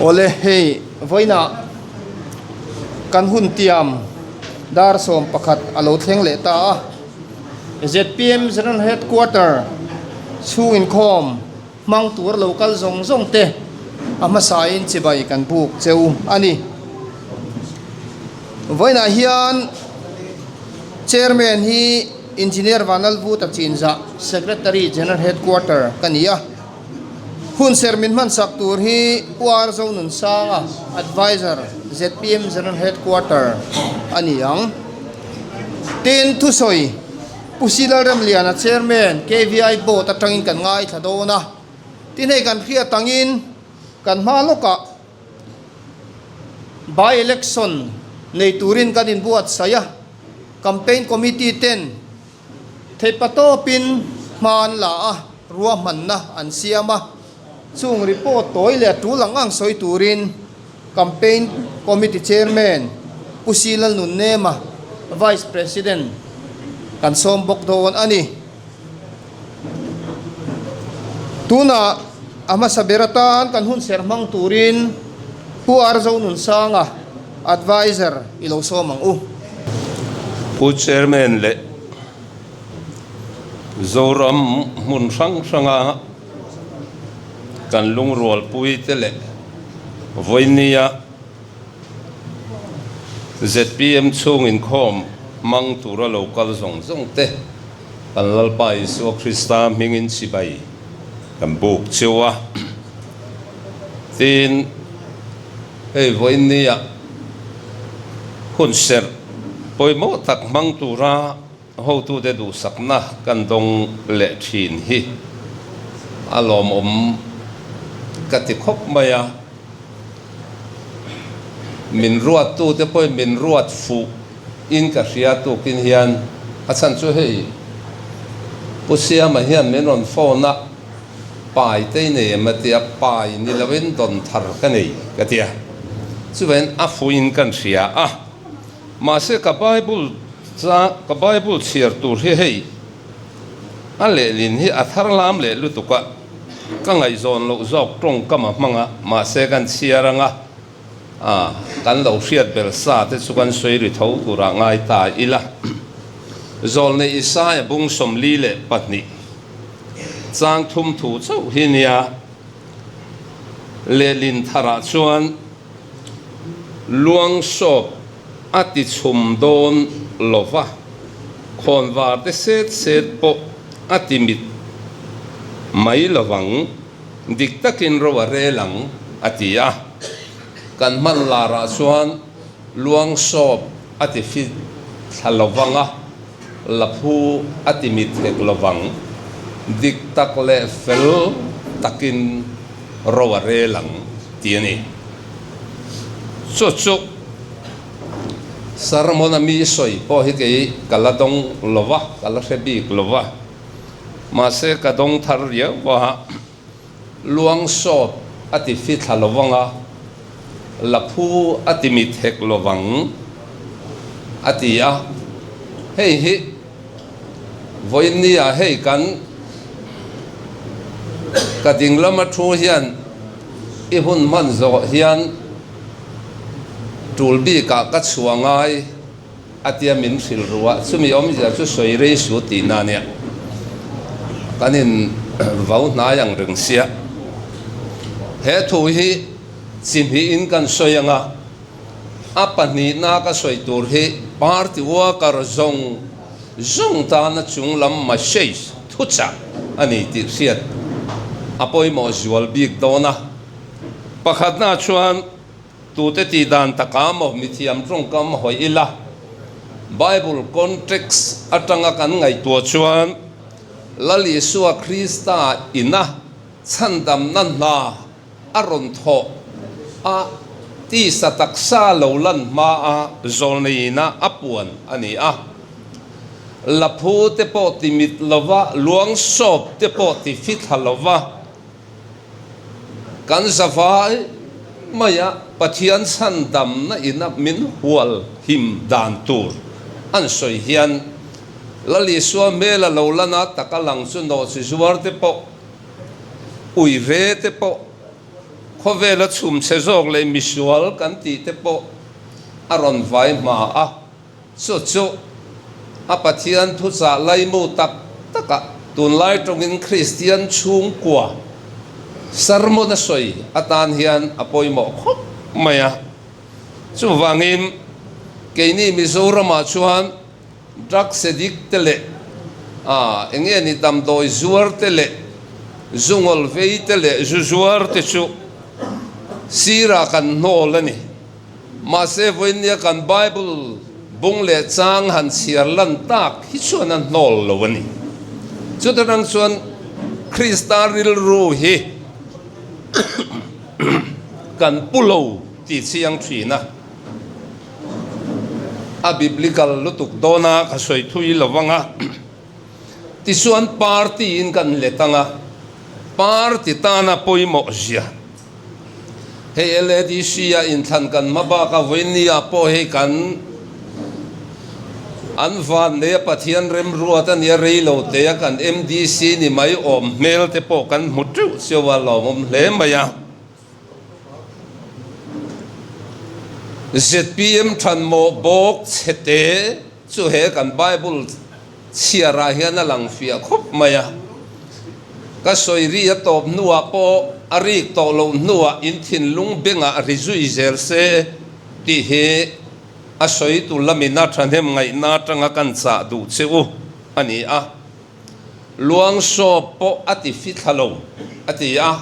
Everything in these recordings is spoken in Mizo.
Awle hei vawiinah kan hun tiam dar 11 a lo thleng leh ta a, zpm General Headquarter chhung inkhawm hmang tur lo kal zawng zawng te a hmasain chibai kan buk cheu a ni. Vawiinah hian Chairman hi Engineer Vanlalvuta Chinzah, Secretary General Headquarter ka ni a. Hun ser min hmansak tur hi Pu R Zonunsanga, Adviser, zpm General Headquarter a ni ang. Tin, thusawi Pu Si Lalremliana, Chairman, KVI Board atangin kan ngaithla dawn a. Tin, hei kan hriat angin kan hma lawkah By-election nei turin kan inbuatsaih a, Campaign Committee ten Theihpatawpin hma an la a, ruahmanna an siam a, chung report tawi leh tul ang ang sawi turin Campaign Committee Chairman Pu Si Lalnunnema, Vice President kan sawm bawk dawn a ni. Tunah a hmasa ber atan kan hun serh hmang turin Pu R Zonunsanga, Adviser i lo sawm ang u. Pu Chairman leh Zoram hmun hrang hranga kan lungrualpuite leh vawinia zpm chhung inkhawm hmang tura lo kal zawng zawng te kan Lalpa Isua Krista hmingin chibai kan buk cheu a. Tin. Hei vawiinnia hun serh pawimawh tak hmang tura hotute duhsakna kan dawng leh thin hi a lawmawm ka ti khawp mai a. Min ruattute pawhin min ruat fuh in ka hria tukin hian a chhan chu hei Pu Siama hian min rawn phone a. Pai te i nei em a tia, pai ni loin dawn thar ka nei ka tia. Chuvain a fuin kan hria a, mahse ka Bible cha ka Bible chhiar tur hi hei a lehlin hi a thar lam leh lutuk a, ka ngaihzawn loh zawk tawngkam a hmang a, mahse kan chhiar anga a kan lo hriat ber sa te chu kan sawi ri tho turah ngai ta ila. Zawlnei Isaia bung 42. Chang thum thu chauh hi nia, lehlin tharah chuan luang sawp a ti chhum dawn lo va, khawnvar te set set pawh a ti mit mai lo vang, dik takin ro a rel ang, a ti a. Kan hman larah chuan luang sawp a ti fit thla lo vang a. Laphu a ti mit hek lovang, dik tak leh fel takin ro a rel ang ti a ni. Chu chu sermon a mi sawi pawh hi kei ka la dawng lova, ka la hre bik lova, mahse ka dawng thar riau a, luang sawt a ti fithla lovang a, laphu a ti mit hek lovang a ti a. Hei hi vawiinnia hei kan ka ding lama thu hian i hun hman zawh hian tul bikah ka chhuah ngai a tia min hrilh ru a, chumi awmzia chu sawi rei su tihna a nia. Kan in vau hnai ang reng sia. He thu hi chi hnihin kan sawi ang a, a pahnihna ka sawi tur hi party worker zawng zawng tana chung lam message thuchah a ni tih hriat a pawimawh zual bik dawn a. Pakhatna chuan Tute tih dan taka maw mithiam tawngkam hawi ila, Bible context atanga kan ngaihtuah chuan Lal Isua Krista ina chhandamna hna a rawn thawh a, tisa taksa lo lan hma a zawlneiina a puan a ni a. Laphu te pawh ti mit lova, luang sawp te pawh ti fithla lova, Kan zavai maia Pathian chhandamna ina min hual him dan tur an sawi hian Lal Isua hmel a lo lan a taka lang chu nawhchi zuar te pawh, ui ve te pawh, Khawvela chhum chhe zawk leh misual kan tih te pawh a rawn vai hma a, chu chu a Pathian thuchah laimu tak takah tunlai tawngin Kristian chhungkua sermon a sawi atan hian a pawimawh khawp mai a. Chuvangin keini Mizoramah chuan Drugs addict te leh eng nge ni damdawi zuar te leh zu ngawl vei te leh zu zuar te chu sirah kan hnawl a ni. Mahse vawinia kan Bible bung leh chang han chhiar lan tak hi chuan a hnawl lo a ni. Chuta rang chuan Krista rilru hi kan pu lo tih chiang thin a. A biblical lutuk dawn a, ka sawi thui lo vang a. Tichuan party in kan let ang a, party tana pawimawh zia. Hei LADC a inthlan kan hma bak a, vawinia pawh hei kan an van nei a Pathian remruat a nia rei lo te a kan MDC ni mai awm hmel te pawh kan hmu teuh cheu a lawmawm hle mai a. Zpm thanmawh bawk chhete chu he kan Bible chhiarah hian a lang fiah khawp mai a. Ka sawi ri a tawp hnuah pawh a rik tawh loh hnuah in thinlung bengah ri zui zel se tih hi a sawitu lamina thahnem ngaihna atanga kan chah duh che u a ni a. Luang sawp pawh a ti fi thla lo, a ti a.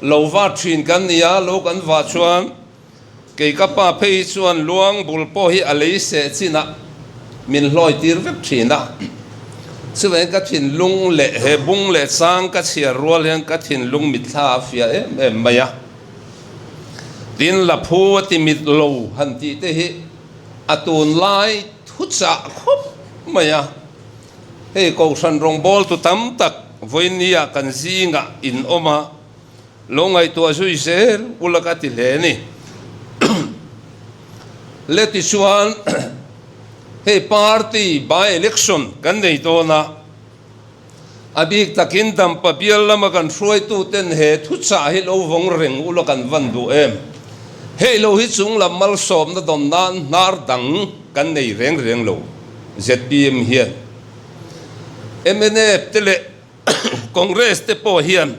Lo va thin kan ni a, lo kan vah chuan kei ka pa phei hi chuan luang bul pawh hi a lei seh chinah min hlawi tir vek thin a. Chuvangin ka thinlung leh he bung leh chang ka chhiar rual hian ka thinlung mitthla a fiah em em mai a. Tin, Laphu a ti mit lo han tih te hi a tunlai thuchah khawp mai a. Hei Kohhran rawngbawltu tam tak vawinia kan zingah in awm a, lo ngaihtuah zui zel ula ka ti hle ni. Le tichuan hei party by election kan nei dawn a, a bik takin Dampa bial lama kan hruaituten he thuchah hi lo vawng reng ula kan van duh em? Hei lo hi chunglam malsawmna dawn nan hnar dang kan nei reng reng lo. Zpm hian mnf te leh Congress te pawh hian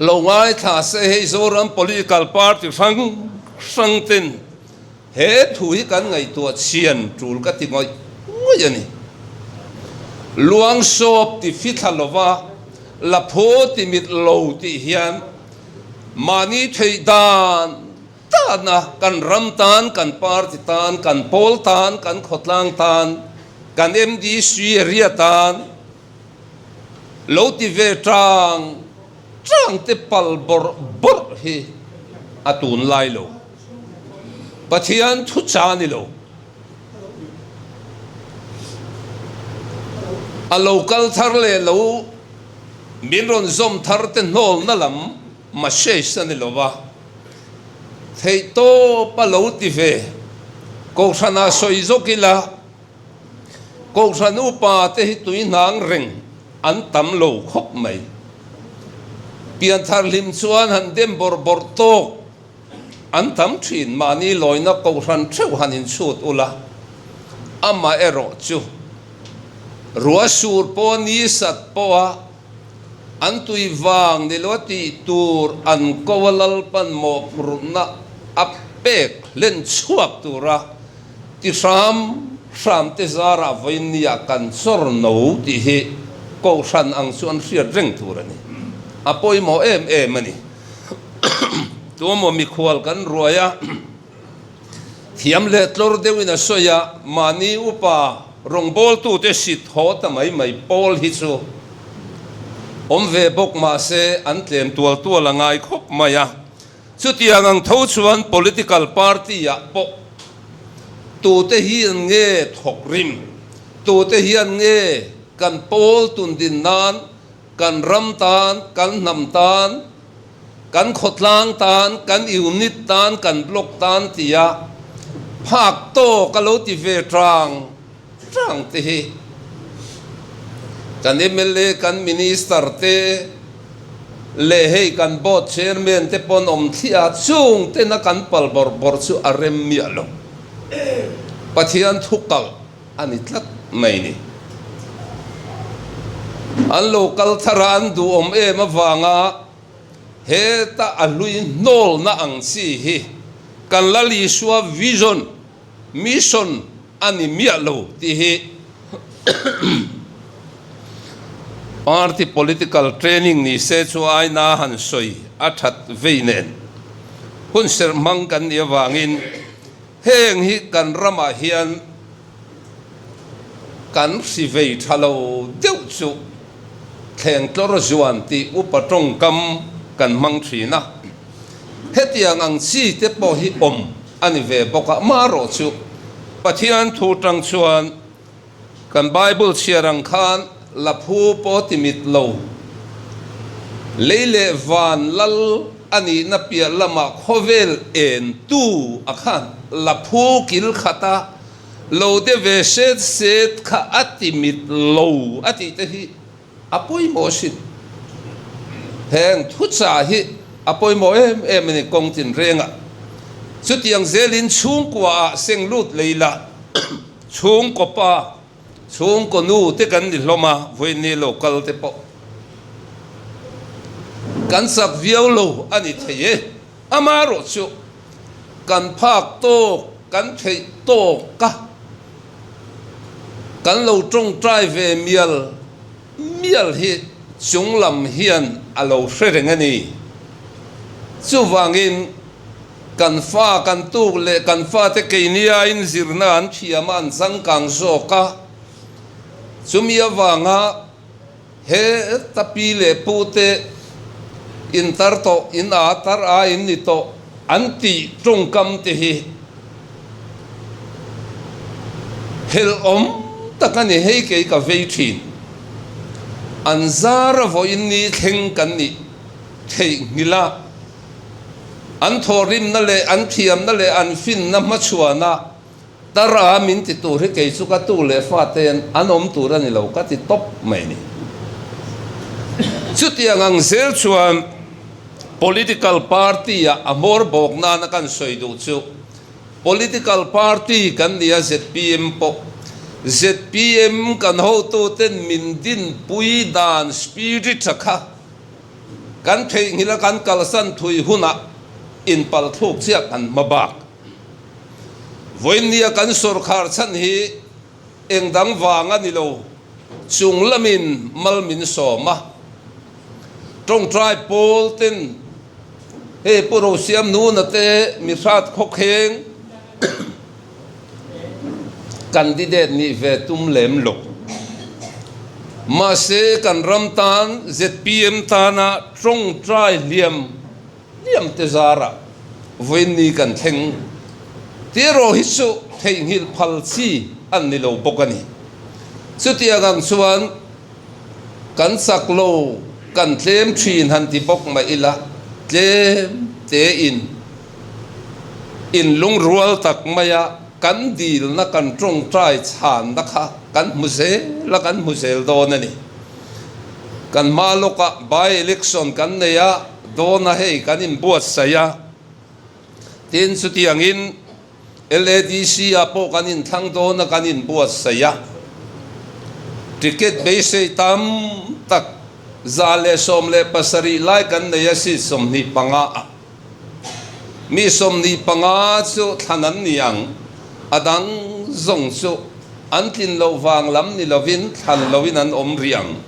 lo ngaithla se hei Zoram political party hrang hrang ten he thu hi kan ngaihtuah chhian tul ka ti ngawih ngawih a ni. Luang sawp ti fithla lova laphaw ti mit lo tih hian mahni theih dan Tana, kan ram tan, kan party tan, kan pawl tan, kan khawtlang tan, kan MDC area tan lo ti ve tang tang te pal bawrh bawrh hi a tunlai lo. Pathian thu cha ni lo. A lo kal thar leh lo min rawn zawm thar te hnawlna lam message a ni lo va. Theih tawp a lo ti ve. Kohhranah sawi zawk ila, Kohhran upa te hi tui hnang reng an tam lo khawp mai. Pianthar hlim chuan han dem bawrh bawrh tawk an tam thin. Mahni lawina Kohhran theuh han inchhut ula, amaherawh chu ruah sur pawh ni sat pawha An tui vang ni lo a tih tur an ko a Lalpan mawhphurhna a pek hlen chhuak tura ti hram hram te zarah vawinia kan chawr no tih hi Kohhran ang chu an hriat reng tur a ni. A pawimawh em em a ni. Tuemaw mikhual kan ruai a. Thiam leh tlawr deuhin a sawi a, mahni upa rawngbawltute sit haw ta mai mai pawl hi chu awm ve bawk mah se an tlem tual tual a ngai khawp mai a. Chutiang ang tho chuan political party-ah pawh tute hian nge thawk rim, tute hian nge kan pawl tundin nan, kan ram tan, kan hnam tan, Kan khawtlang tan, kan unit tan, kan block tan tia phak tawk a lo ti ve tang tang te hi kan mla, kan minister te Leh hei kan board chairman te pawn awm thliah a, chung tena kan pal bawrh bawrh chu a rem miah lo. Pathian thu kalh a ni tlat mai ni. An lo kal thar a, an duhawm em avanga heta a hlui hnawlna ang chi hi kan Lal Isua vision, mission a ni miah lo tih hi party political training ni se chu aina han sawi a that vei nen hun serh hmang kan nih avangin heng hi kan ramah hian kan hri vei tha lo deuh chu thleng tlawr zuan tih upa tawngkam kan hmang thin a. Hetiang ang chi te pawh hi awm a ni ve bawk a, marawh chu Pathian thu tang chuan kan Bible chhiar ang khan laphu pawh ti mit lo, lei leh van lal a nihna piah lamah khawvel en tu a khan laphu kil khata lo de ve set set kha a ti mit lo a tih te hi A pawimawh sin. Heng thuchah hi a pawimawh em em a ni kawng tinrengah. Chutiang zelin chhungkuaah seng lut lei la, chhungkaw pa, chhungkaw nu te kan ni hlawm a, vawiin lo kal te pawh kan chak viau lo a ni thei e. Amaherawhchu kan phak tawk, kan theih tawk a. Kan lo tawngtai ve mial mial hi chung lam hian a lo hre reng a ni. Chuvangin kan fa kan tuk leh kan fate keiniain zirna an thiam a, an changkang zawk a, chumi avanga Heta pi leh pu te in tar tawh, in a tar a in ni tawh an tih tawngkam te hi helh awm tak a ni. Hei kei ka vei thin. An zar a vawiin ni thleng kan nih theihnghilh a, an thawhrimna leh an thiamna leh an finna hmachhuana Tara min ti tur hi kei chu ka tu leh fa ten an awm tur a ni lo ka ti tawp mai ni. Chutiang ang zel chuan political party ah a hmawr bawk nana kan sawi duh chu political party kan ni a zpm pawh zpm kan hotu ten min dinpui dan spirit a kha kan theihnghilh a kan kalsan thui hunah inpalthluk chiah kan hma bak. Vawiinnia kan sawrkhar chhan hi eng dang vang a ni lo, chung lamin mal min sawm a. Tawngtai pawl ten hei Pu Rosiam Nuna te mi hrat khawkheng candidate nih ve tum lem lo. Mahse kan ram tan zpm tana tawngtai hliam Hliam te zarah vawiin ni kan thleng tih erawh hi chu theihnghilh phal chi an ni lo bawk a ni. Chutiang ang chuan kan chak lo, kan tlem thin han ti bawk mah ila, tlem tein inlungrual tak maia kan dilna kan tawngtai chhanna kha kan hmu zel a, kan hmu zel dawn a ni. Kan hma lawkah by election kan nei a, dawn a hei kan inbuatsaih a, tin chutiangin LADC ah pawh kan inthlang dawn a kan inbuatsaih a, ticket beisei tam tak 117 lai kan nei a seat 25 ah. Mi 25 chu thlan an ni ang, a dang zawng chu an tlin loh vang lam ni lovin thlan loin an awm rih ang.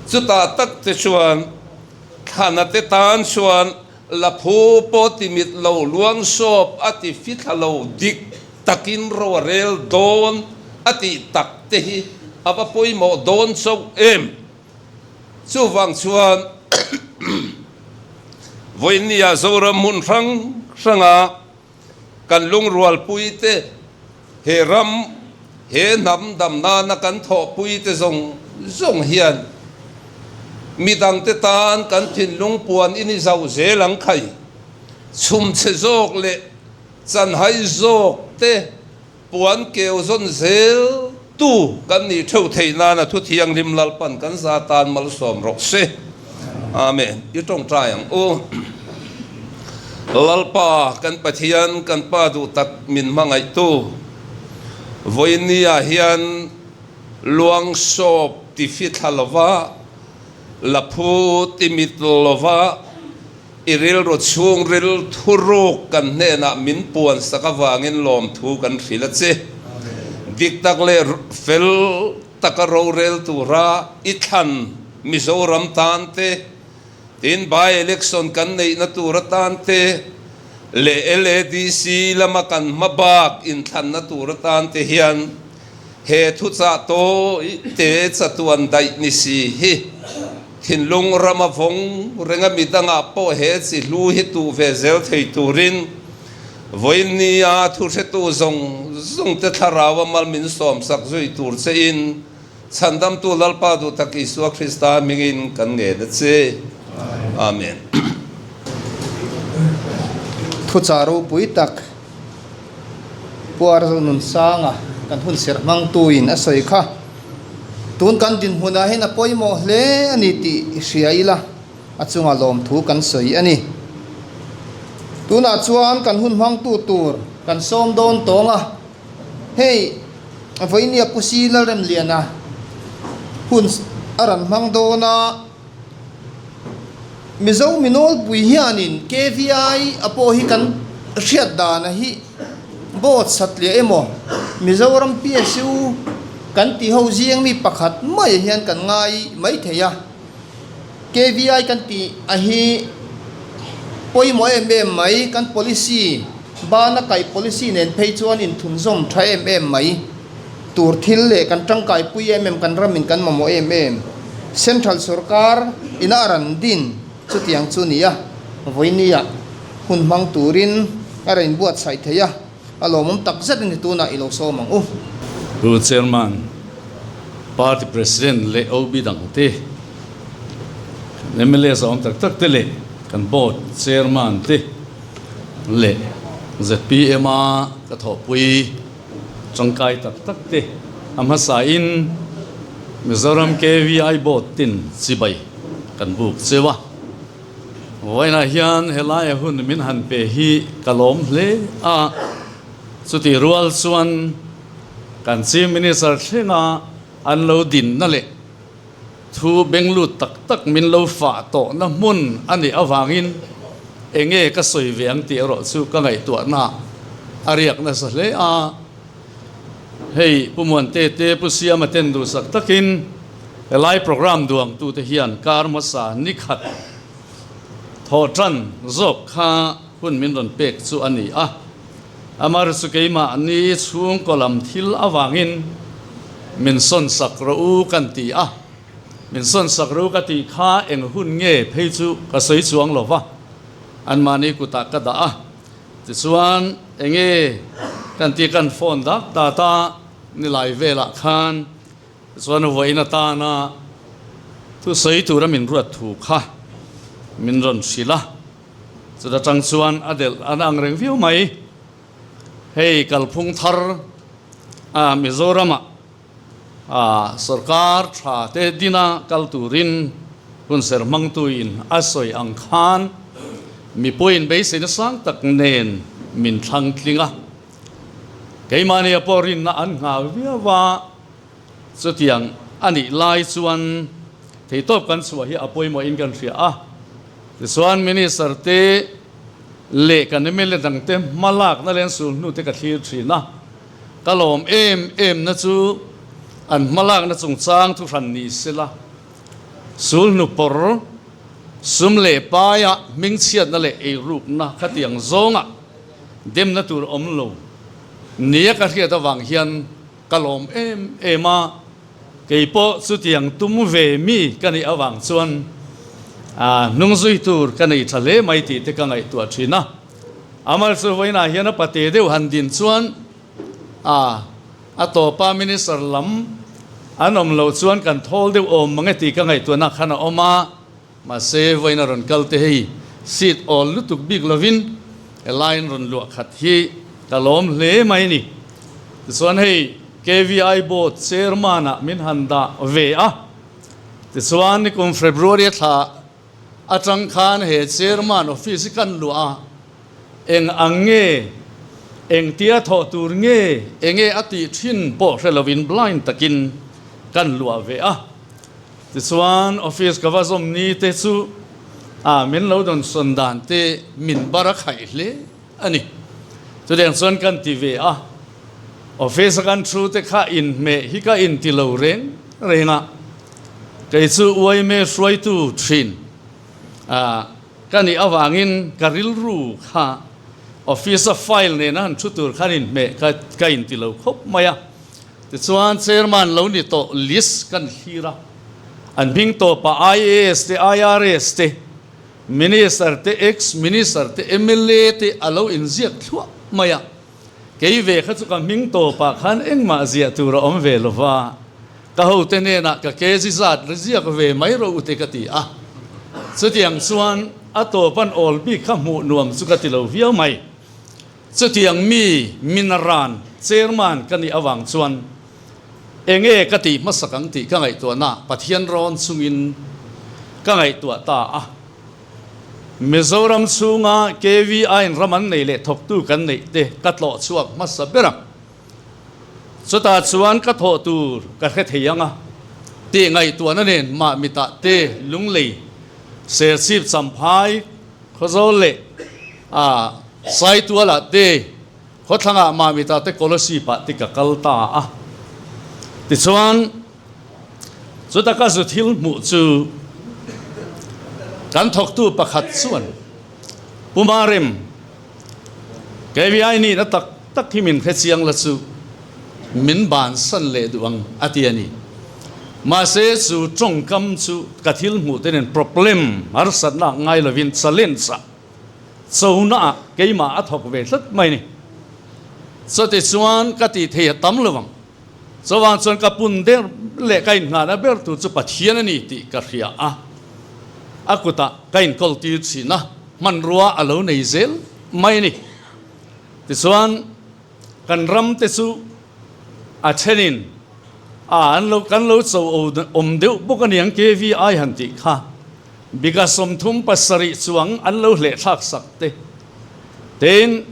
Chutah tak te chuan thlana te tan chuan laphu pawh ti mit lo luang sawp a ti fithla lo dik takin ro a rel dawn a tih tak te hi a va pawimawh dawn chauh em? Chuvang chuan vawiinnia Zoram hmun hrang hranga kan lungrualpui te, he ram, he hnam dam nana kan thawhpui te zawng zawng hian midangte tan kan thinlung puan in i zauh zel ang khai. Chhumchhe zawk leh chanhai zawk te Puan keu zawn zel tu kan nih theuh theih nana thu thianghlim Lalpan kan za tan malsawm rawh se. Amen. I tawngtai ang u. Lalpa kan Pathian, kan Pa duh tak min hmangaihtu, vawiinniah hian luang sawp ti fithla lova, la phu ti mit lova, i rilru chhungril thuruk kan hnenah min puan sak avangin lawmthu kan hrilh a che. Dik tak leh fel taka rorel tura i thlan Mizoram tan te, Tin, by-election kan neihna tur atan te leh LADC lama kan hma bak inthlanna tur atan te hian he thuchah tawi te chatuan daih ni si hi thinlung rama vawng renga midangah pawh he chi hlu hi tuh ve zel thei turin vawiinnia thuhretu zawng zawng te thlarau a mal min sawmsak zui tur chein Chhandamtu Lalpa duhtak Isua Krista hmingin kan ngen a che. Amen. Thuchah ropui tak Pu Arzo Nunsanga kan hun serh hmangtuin a sawi kha. Tun kan dinhmunah hian a pawimawh hle a ni tih hria ila a chunga lawmthu kan sawi a ni. Tunah chuan kan hun hmangtu tur kan sawm dawn tawng a. Hei, vawinia Pu Si Lalremliana hun a rawn hmang dawn a, Mizo mi nawlpui hianin KVI a pawh hi kan hriat dana hi board satliah emaw Mizoram PSU kan tih ho zing mi pakhat mai hian kan ngai mai thei a. KVI kan tih a hi pawimawh em em mai, kan policy, bana kaih policy nen phei chuan inthunzawm tha em em mai tur thil leh kan tangkaipui em em, kan ramin kan mamawh em em. Central sorkar ina a rawn din chutiang chu ni a, vawinia hun hmang turin a rawn inbuatsaih thei a. A lawmawm tak zet a ni tunah i lo sawm ang u. Pu Chairman, Party President leh OB dangte, kan mla zawm tak tak te leh kan Board Chairman te leh zpm a ka thawhpui tangkai tak tak te a hmasain Mizoram KVI Board tin chibai kan buk cheu a. Vawiinah hian helaia hun min han pe hi ka lawm hle a, chutih rual chuan kan Chief Minister thlenga an lo dinna leh thu benglut tak tak min lo fah tawhna hmun a nih avangin enge ka sawi ve ang tih erawh chu ka ngaihtuahna a riak nasa hle a. Hei Pu Muante te Pu Siama ten duhsak takin helai programme duangtute hian kar hmasa ni khat thawh tan zawk kha hun min rawn pek chu a ni a. Amar chu keimahni chhungkaw lam thil avangin min sawn sak rawh u kan ti a. Min sawn sak rawh u ka tih kha eng hun nge phei chu ka sawi chuang lo va, anmahni kutah ka dah a. Tichuan, enge kan tih kan phone dak dat a, nilai velah khan tichuan vawiin atana thusawi tura min ruat thu kha min rawn hrilh a, chuta tang chuan a delh an ang reng viau mai. Hei kalphung thar a Mizoramah a sorkar tha te dina kal turin hunser hmangtuin a sawi ang khan mipuiin beiseina sang tak nen min thlang tling a. Keimahnia pawh rinna an nghal viau a, chutiang a nih lai chuan theitawp kan chhuah hi a pawimawhin kan hria a. Tichuan Minister te leh kan mla dangte hmalakna leh an sulhnu te ka thlir thin a. Ka lawm em em na chu an hmalakna chungchang thu hran ni sela, sulhnu pawr, sum leh paia hmingchhiatna leh eirukna khatiang zawnga demna tur awm lo nia ka hriat avang hian ka lawm em em a, kei pawh chutiang tum ve mi ka nih avang chuan hnung zui tur ka nei tha hle mai tih te ka ngaihtuah thin a. Amal chu vawiinah hian a pate deuh han din chuan a a tawpa minister lam an awm loh chuan kan thawl deuh awm mang e tih ka ngaihtuahna khan a awm a, mahse vawiin a rawn kal te hei seat awl lutuk bik lovin helai an rawn luah khat hi ka lawm hle mai a ni. Tichuan hei KVI board chairman ah min han dah ve a, tichuan nikum February a thla. atang khan he Chairman office hi kan luah a, eng ang nge, engtia thawh tur nge, enge a tih thin pawh hre lovin blind takin kan luah ve a. Tichuan office ka va zawm ni te chu a min lo dawn sawn dan te min bar a khaih hle a ni. Chutiang chuan kan ti ve a, office a kan thu te kha inhmeh hi ka inti lo reng reng a, kei chu uaime hruaitu thin a ka nih avangin ka rilru kha office a file nena han thu tur khan inhmeh ka ka inti lo khawp mai a. Tichuan Chairman lo ni tawh list kan thlir a, an hming tawpah IAS te, IRS te, Minister te, Ex-Minister te, mla te a lo inziak thluah mai a. Kei ve kha chu ka hming tawpah khan engmah ziah tur a awm ve lo va, ka hote hnenah ka kg zat ri ziak ve mai rawh u te ka ti a. Chutiang chuan a tawp an awl bik kha hmuh nuam chu ka ti lo viau mai. Chutiang mi minaran chairman ka nih avang chuan enge ka tih hmasak ang tih ka ngaihtuahna Pathian rawn chungin ka ngaihtuah ta a. Mizoram chhunga KVI in ram an nei leh thawktu kan neih te ka tlawh chhuak hmasa ber a. Chutah chuan ka thawh tur ka hre thei ang a tih ngaihtuahna nen mah mitah te Lunglei Serchhip Champhai Khawzawl leh a Saitualah te, khawthlangah Mamita te Kolosipah te ka kal ta a. Tichuan, chuta ka zu thil hmuh chu kan thawktu pakhat chuan Pu Marem, KVI nihna tak tak hi min hrechiang la chu min bansan leh duh ang a ti a ni. Mahse chu tawngkam chu ka thil hmuh te nen problem harsatna ngai lovin challenge ah chona ah keimah a thawk ve tlat mai ni. Chuti chuan ka tih thei a tam lo ang. Chuvang chuan ka pun der leh ka inngahna ber tur chu Pathian a ni tih ka hria a, a kutah ka inkawl tir thin a, hmanrua a lo nei zel mai a ni. Tichuan kan ram te chu a thenin a an lo kan lo cho awm deuh bawk a niang KVI han tih kha bika 37 chuang an lo hleh thlak sak te tin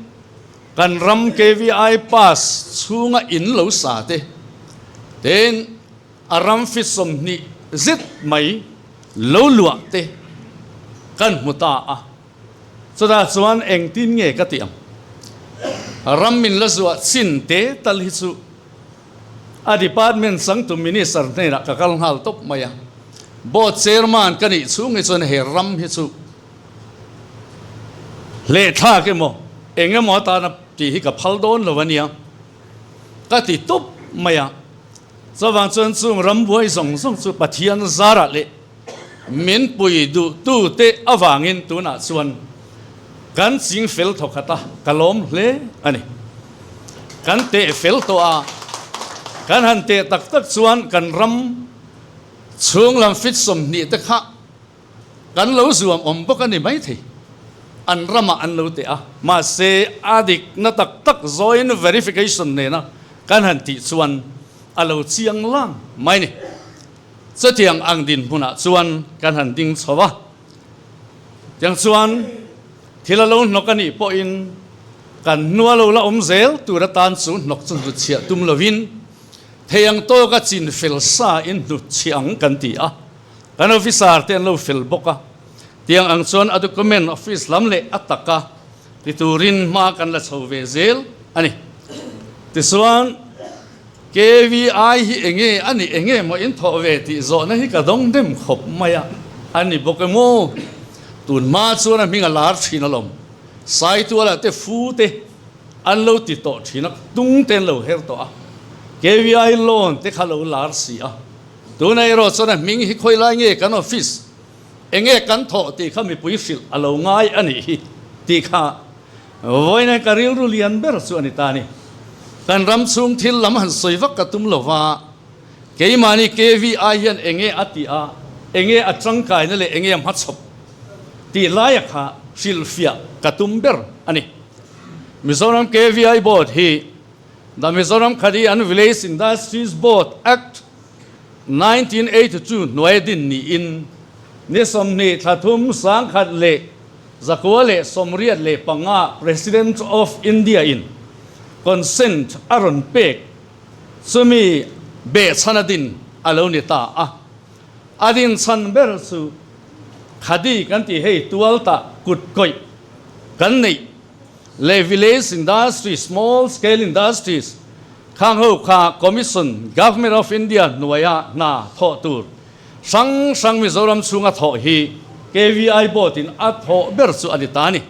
kan ram KVI pass chhunga in lo sa te tin a ram fit 20 zet mai lo luah te kan hmu ta a. Chutah chuan engtin nge ka tih ang? Ram min la zuah chin te tal hi chu a department changtu minister hnenah ka kal nghal tawp mai a. Board chairman ka nih chhung hi chuan he ram hi chu hlehthlak emaw eng emaw atana tih hi ka phal dawn lo a nia ka ti tawp mai a. Chuvang chuan chung rambuai zawng zawng chu Pathian zarah leh Min pui duhtute avangin tunah chuan kan ching fel thaw khat a, ka lawm hle a ni. Kan teh fel tawh a, kan han teh tak tak chuan kan ram chhung lam fit 20 te kha kan lo zuam awm bawk a ni maithei. An ramah an lo teh a, mahse a dikna tak tak joint verification nena kan han tih chuan a lo chiang lang mai ni. Chutiang ang dinhmunah chuan kan han ding chho a, tiang chuan thil a lo hnawk a nih pawhin kan hnua lo la awm zel tur atan chu hnawk chu hnutchhiah tum lovin thei ang tawka chin fel sa in hnutchhiah ang kan ti a, kan officer te an lo fel bawk a, tiang ang chuan a document office lam leh a taka ti turin hma kan la chho ve zel a ni. Tichuan. KVI hi enge a nih enge maw in thawh ve tih zawhna hi ka dawng dem khawp mai a, a ni bawk em aw? Tun hma chuan a hming a lar thin alawm, Saituala te fu te an lo ti tawh thin a, tung te an lo her tawh a, KVI loan te kha lo lar si a, tunah erawh chuan a hming hi khawi lai nge kan office enge kan thawh tih kha mipui hrilh a lo ngai a nih hi tih kha Vawiin ka rilru lian ber chu a ni ta a ni. Kan ram chhung thil lam han sawi vak ka tum lo va, keimahni KVI hian enge a tih a, enge a tangkaina leh enge a hmachhawp tih laia kha hrilhfiah ka tum ber a ni. Mizoram KVI Board hi The Mizoram Khadi and Village Industries Board Act 1982 hnuaia din niin. Ni 20 thla thum 1985 President of India in consent a rawn pek chumi behchhan a din a lo ni ta a. A din chhan ber chu Khadi kan tih hei tual tah kut kawih kan neih leh Village Industry, Small Scale Industries khang ho kha Commission, Government of India hnuaia hna thawh tur hrang hrang Mizoram chhunga thawh hi KVI Board in a thawh ber chu a ni ta a ni.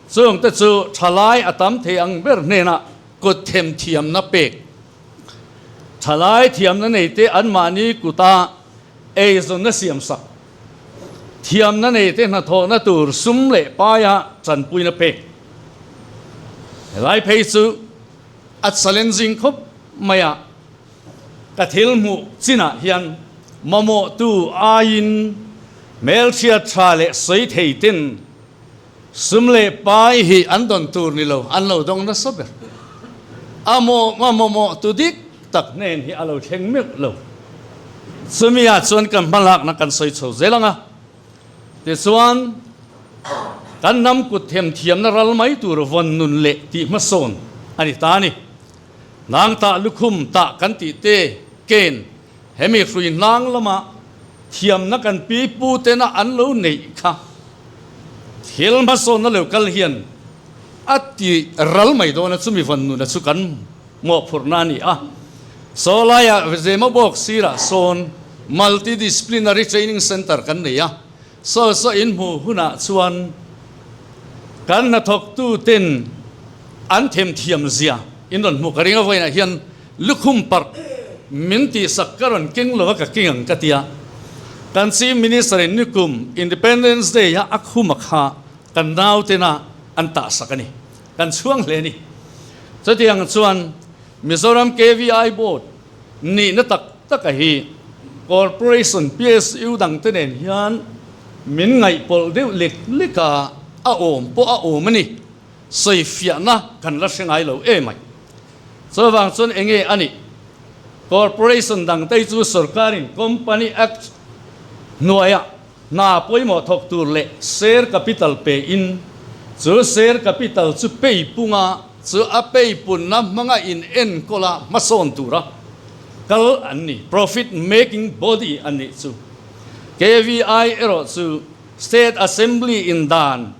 Chungte chu thalai a tam thei ang ber hnenah kut them thiamna pek, thalai thiamna neite anmahni kuta eizawnna siamsak, thiamna neite hnathawhna tur sum leh paia chanpuina pek. Helai phei chu a challenging khawp mai a. Ka thil hmuh chinah hian mamawhtu aiin hmelhriat tha leh sawi thei ten sum leh pai hi an dawn tur ni lo, an lo dawng nasa ber. A mamawhtu dik tak hnen hi a lo thleng meuh lo. Chumi ah chuan kan hmalakna kan sawi chho zel ang a. Tichuan, kan hnam kut themthiamna ral mai tur vawn nun leh tih hmasawn a ni ta a ni. Hnang tah lukhum tah kan tih te ken hemi hrui hnang lama thiamna kan pi pu tena an lo neih kha thil hmasawnna lo kal hian a ti ral mai dawn a, chumi van nuna chu kan mawhphurhna a ni a. Saw laiah Zemabawk sirah sawn Multi-disciplinary Training Centre kan nei a, saw saw inhmuh hunah chuan kan hnathawktu ten an themthiam zia in rawn hmuh ka ring a, vawiinah hian lukhum parh min tihsak ka rawn keng lo a, ka keng ang ka ti a, kan Chief Minister in nikum Independence Day a a khum a kha kan nautena an tahsak a ni, kan chhuang hle a ni. Chutiang chuan Mizoram KVI Board nihna tak taka hi Corporation PSU dangte nen hian min ngaihpawlh deuh lek lek a, a awm pawh a awm a ni. Sawifiahna kan la hre ngai lo em ai. Chuvang chuan enge a nih? Corporation dangte chu sorkarin Company Act hnuaiah hna pawimawh thawk tur leh share capital pe in chu share capital chu pei punga chu a pei punna hmanga in enkawla hmasawn tura kal an ni, profit making body an nih chu. KVI erawh chu State Assembly in dan,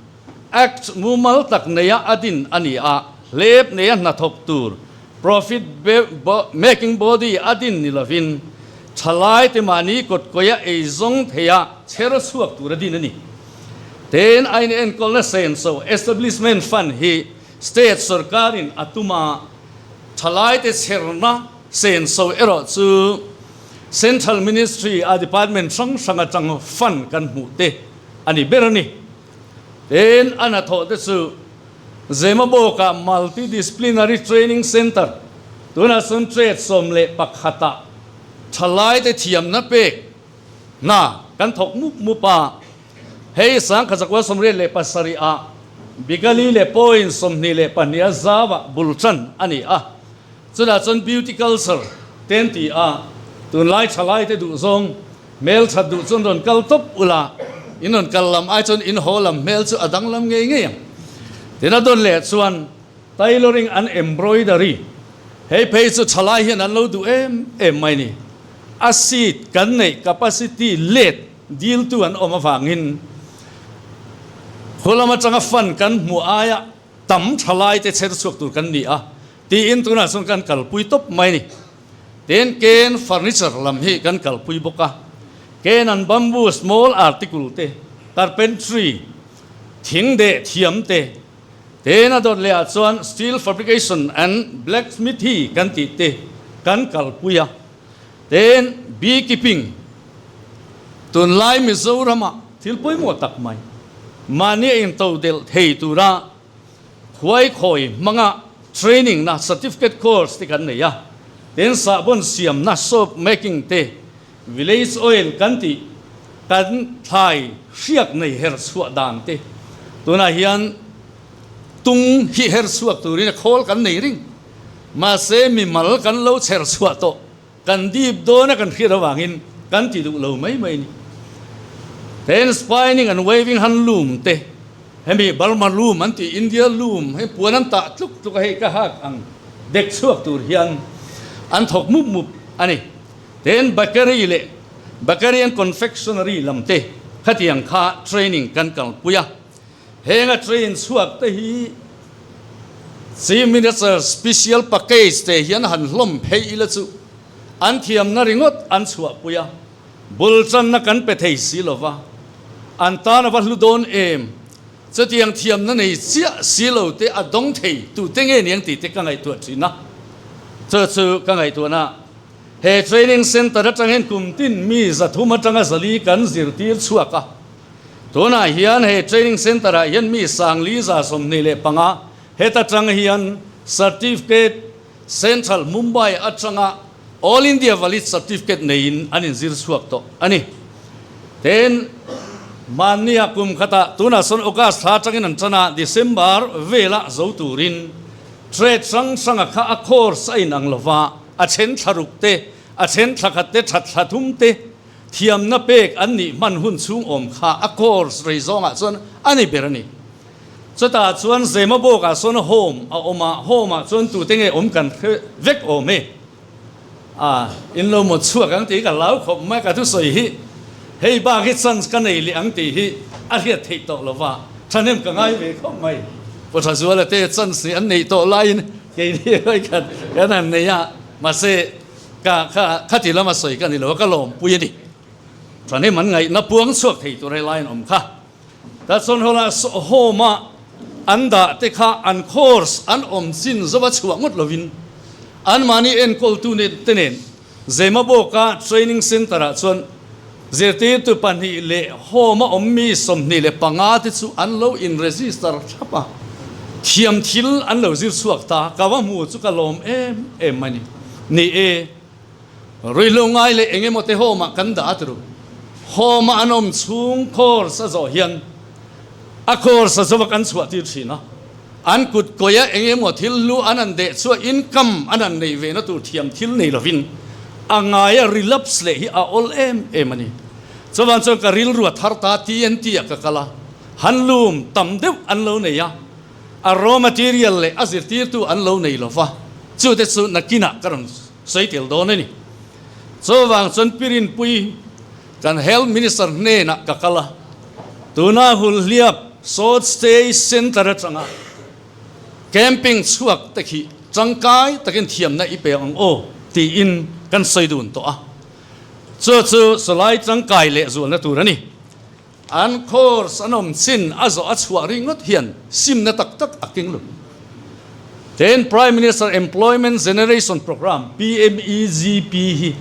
Act, mumal tak neia a din a ni a, hlep neia hnathawk tur profit making body a din ni lovin thalaite mahni kawtkawia eizawng theia chher chhuak tur a din a ni. Ten a inenkawlna senso establishment fund hi state sorkarin a tum a, thalaite chherna senso erawh chu central ministry a department hrang hrang atang fund kan hmuh te a ni ber a ni. Tin, a hnathawh te chu Zemabawkah Multi-Disciplinary Training Centre, tunah chuan trade 11 ah thalaite thiamna pek hna kan thawk mup mup a. Hei 1987 ah Bigali leh point 22 a zauah bul tan a ni a. Chutah chuan Beauty Culture te an ti a, tunlai thalaite duhzawng Hmel that duh chuan rawn kal tawp ula, in rawn kal lam ai chuan in haw lam hmel chu a danglam ngei ngei ang. Tin a dawn leh chuan tailoring and embroidery, hei phei chu thalai hian an lo duh em em mai ni. A seat kan neih capacity let diltu an awm avangin khulam atanga fund kan hmuh aia tam thalai te chher chhuak tur kan ni a tiin tunah chuan kan kalpui tawp mai ni. Tin, Ken furniture lam hi kan kalpui bawk a, Ken and bamboo small article te, carpentry, thing deh thiam te, tin a dawt leh ah chuan steel fabrication and blacksmithy kan tih te kan kalpui a, tin beekeeping, tunlai Mizoram ah thil pawimawh tak mai, mahni a intodelh thei tura Khuaikhawi hmanga training na certificate course te kan nei a, tin sahbawn siamna soap making te, village oil kan tih kan thlai hriak nei her chhuah dan te, tunah hian tung hi her chhuak turin a khawl kan nei ring, mahse mimal kan lo chher chhuah tawh. Kan dip dawn a kan hriat avangin kan ti duh lo mai mai a ni. Then spinning and weaving handloom te, hemi Burma loom an tih India loom hei puan an tah tluk tluk a hei ka hak ang dek chhuak tur hian an thawk mup mup a ni. Then bakery leh bakery and confectionery lam te khatiang kha training kan kalpui a. Henga train chhuak te hi Chief Minister Special Package te hian han hlawm phei ila chu an thiamna ringawt an chhuahpui a. Bul channa kan pe thei si lo va, an tan a va hlu dawn em? Chutiang thiamna nei chiah si lo te a dawng thei tute nge niang tih te ka ngaihtuah thin a. Chu chu ka ngaihtuahna he training centre atang hian kum tin mi 300 atanga 400 kan zirtir chhuak a. Tunah hian he training centre ah hian mi 4,025 heta tang hian certificate Central Mumbai atanga All India Valid Certificate neiin an inzir chhuak tawh a ni. Tin, mahnia kum khatah tunah sawn August thla atangin an tan a, December velah zo turin trade hrang hranga kha a course a inang lova, a then thla ruk te, a then thla khat te, that thla thum te thiamna pek an nih hman hun chhung awm kha a course rei zawngah chuan a ni ber a ni. Chutah chuan Zemabawkah sawn home a awm a, home ah chuan tute nge awm kan hre vek awm e. A, in lo mawt chhuak ang tih ka hlau khawp mai, ka thusawi hi hei bak hi chance ka nei leh ang tih hi a hriat theih tawh lo va, thahnem ka ngai ve khawp mai. Pu Thazuala te chance nih an neih tawh laiin keini hawi khat kan han nei a, mahse ka kha khati lama sawi ka ni lo a, ka lawmpui a ni. Thahnem an ngaihna puang chhuak thei tur helai an awm kha. Ta chuan hawla home a an dah te kha an course an awm chin zova chhuah ngawt lovin anmahni enkawltu te nen Zemabawka training centre ah chuan zirtirtu pahnih leh home a awm mi 25 te chu an lo in register thlap a, thiam thil an lo zir chhuak ta, ka va hmu chu ka lawm em em mai ni. Ni e. Ruihhlo ngai leh eng emaw te home ah kan dah a turu. Home a an awm chhung course a zawh hian a course a zawh a kan chhuah tir thin a. An kut kawih a eng emaw thil hlu an han deh chu a income an han nei ve na tur thiam thil nei lovin a ngai a relapse leh hi a awl em em a ni. Chuvang chuan ka rilru a thar ta TNT ah ka kal a, handloom tam deuh an lo nei a, a raw material leh a zirtirtu an lo nei lova, chute chu nakinah ka rawn Sawi tel dawn a ni. Chuvang chuan Pirinpui kan Health Minister hnenah ka kal a, tuna Hulhliap Short Stay Centre atanga camping chhuak te khi tangkai takin thiamna i pe ang aw tiin kan sawi dun tawh a. Chu chu sawlai tangkai lehzualna tur a ni. An course an awm chin a zawh a chhuah ringawt hian simna tak tak a keng lo. Tin, Prime Minister Employment Generation Programme, PMEGP, hi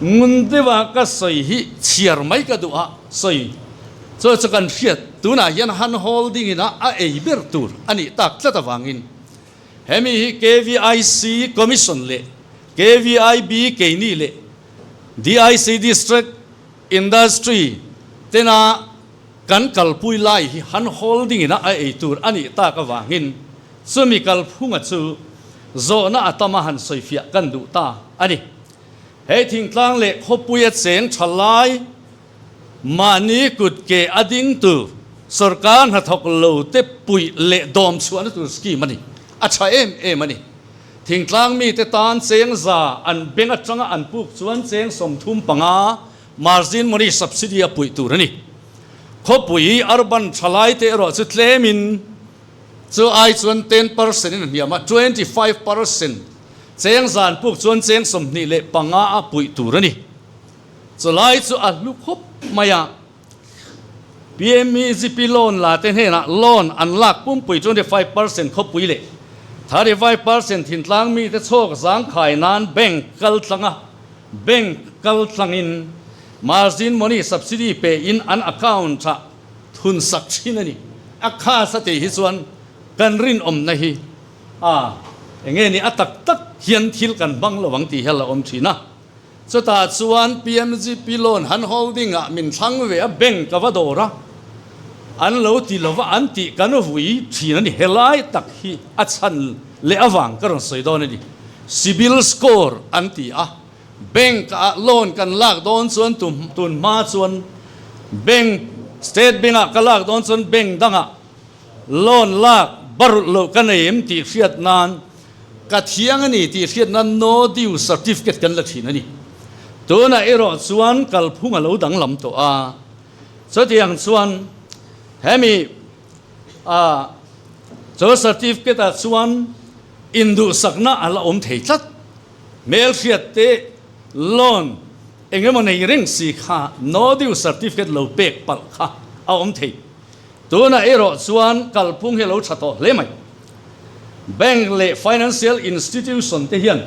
ngun deuha ka sawi hi chhiar mai ka duh a, sawi chu chu kan hriat tunah hian hand holding in a a ei ber tur a nih tak tlat avangin hemi hi KVIC Commission leh KVIB keini leh DIC District Industry tena kan kalpui lai hi han holding ina a ei tur a nih tak avangin chumi kalphunga chu zawhna a tama han sawifiah kan duh ta a ni. Hei thingtlang leh khawpuia cheng tha lai mahni kut ke a ding tur sorkar hnathawk lo te puih leh dawm chhuahna tur scheme a ni. A tha em em a ni. Thingtlang mite tan cheng za an bank atanga an puk chuan cheng 35 margin money subsidy a puih tur a ni. Khawpui urban thalai te erawh chu tlemin chu ai chuan 10% in a hniam a, 25% cheng za an puk chuan cheng 25 a puih tur a ni. Chulai chu a hlu khawp mai a. PMEGP loan la te hnenah loan an lak pumpui 25% khawpui leh 35% thintlang mite chhawk zangkhai nan bank kal tlang a, bank kal tlangin margin money subsidy pe in an account ah thun sak thin a ni. A khas a tih hi chuan kan rinawmna hi a enge ni a tak tak hian thil kan hmang lo ang tih hi a la awm thin a. Chutah chuan PMGP loan han holding ah min thlang ve a, bank ka va dawr a, an lo ti lova an tih kan vui thin a ni. Helai tak hi a chhan leh avang ka rawn sawi dawn a ni. Cibil score an ti a, bank ah loan kan lak dawn chuan tun hma chuan bank. State Bank-ah ka lak dawn chuan bank dangah loan lak barulh loh ka nei em tih hriat nan ka thiang a ni tih hriat nan no due certificate kan la thin a ni. Tunah erawh chuan kalphung a lo danglam tawh a, chutiang chuan hemi a chu certificate ah chuan induhsakna a la awm thei tlat. Hmelhriat te loan eng emaw nei reng si kha no due certificate lo pek palh kha a awm thei. Tunah erawh chuan kalphung hi a lo tha tawh hle mai. Bank leh financial institution te hian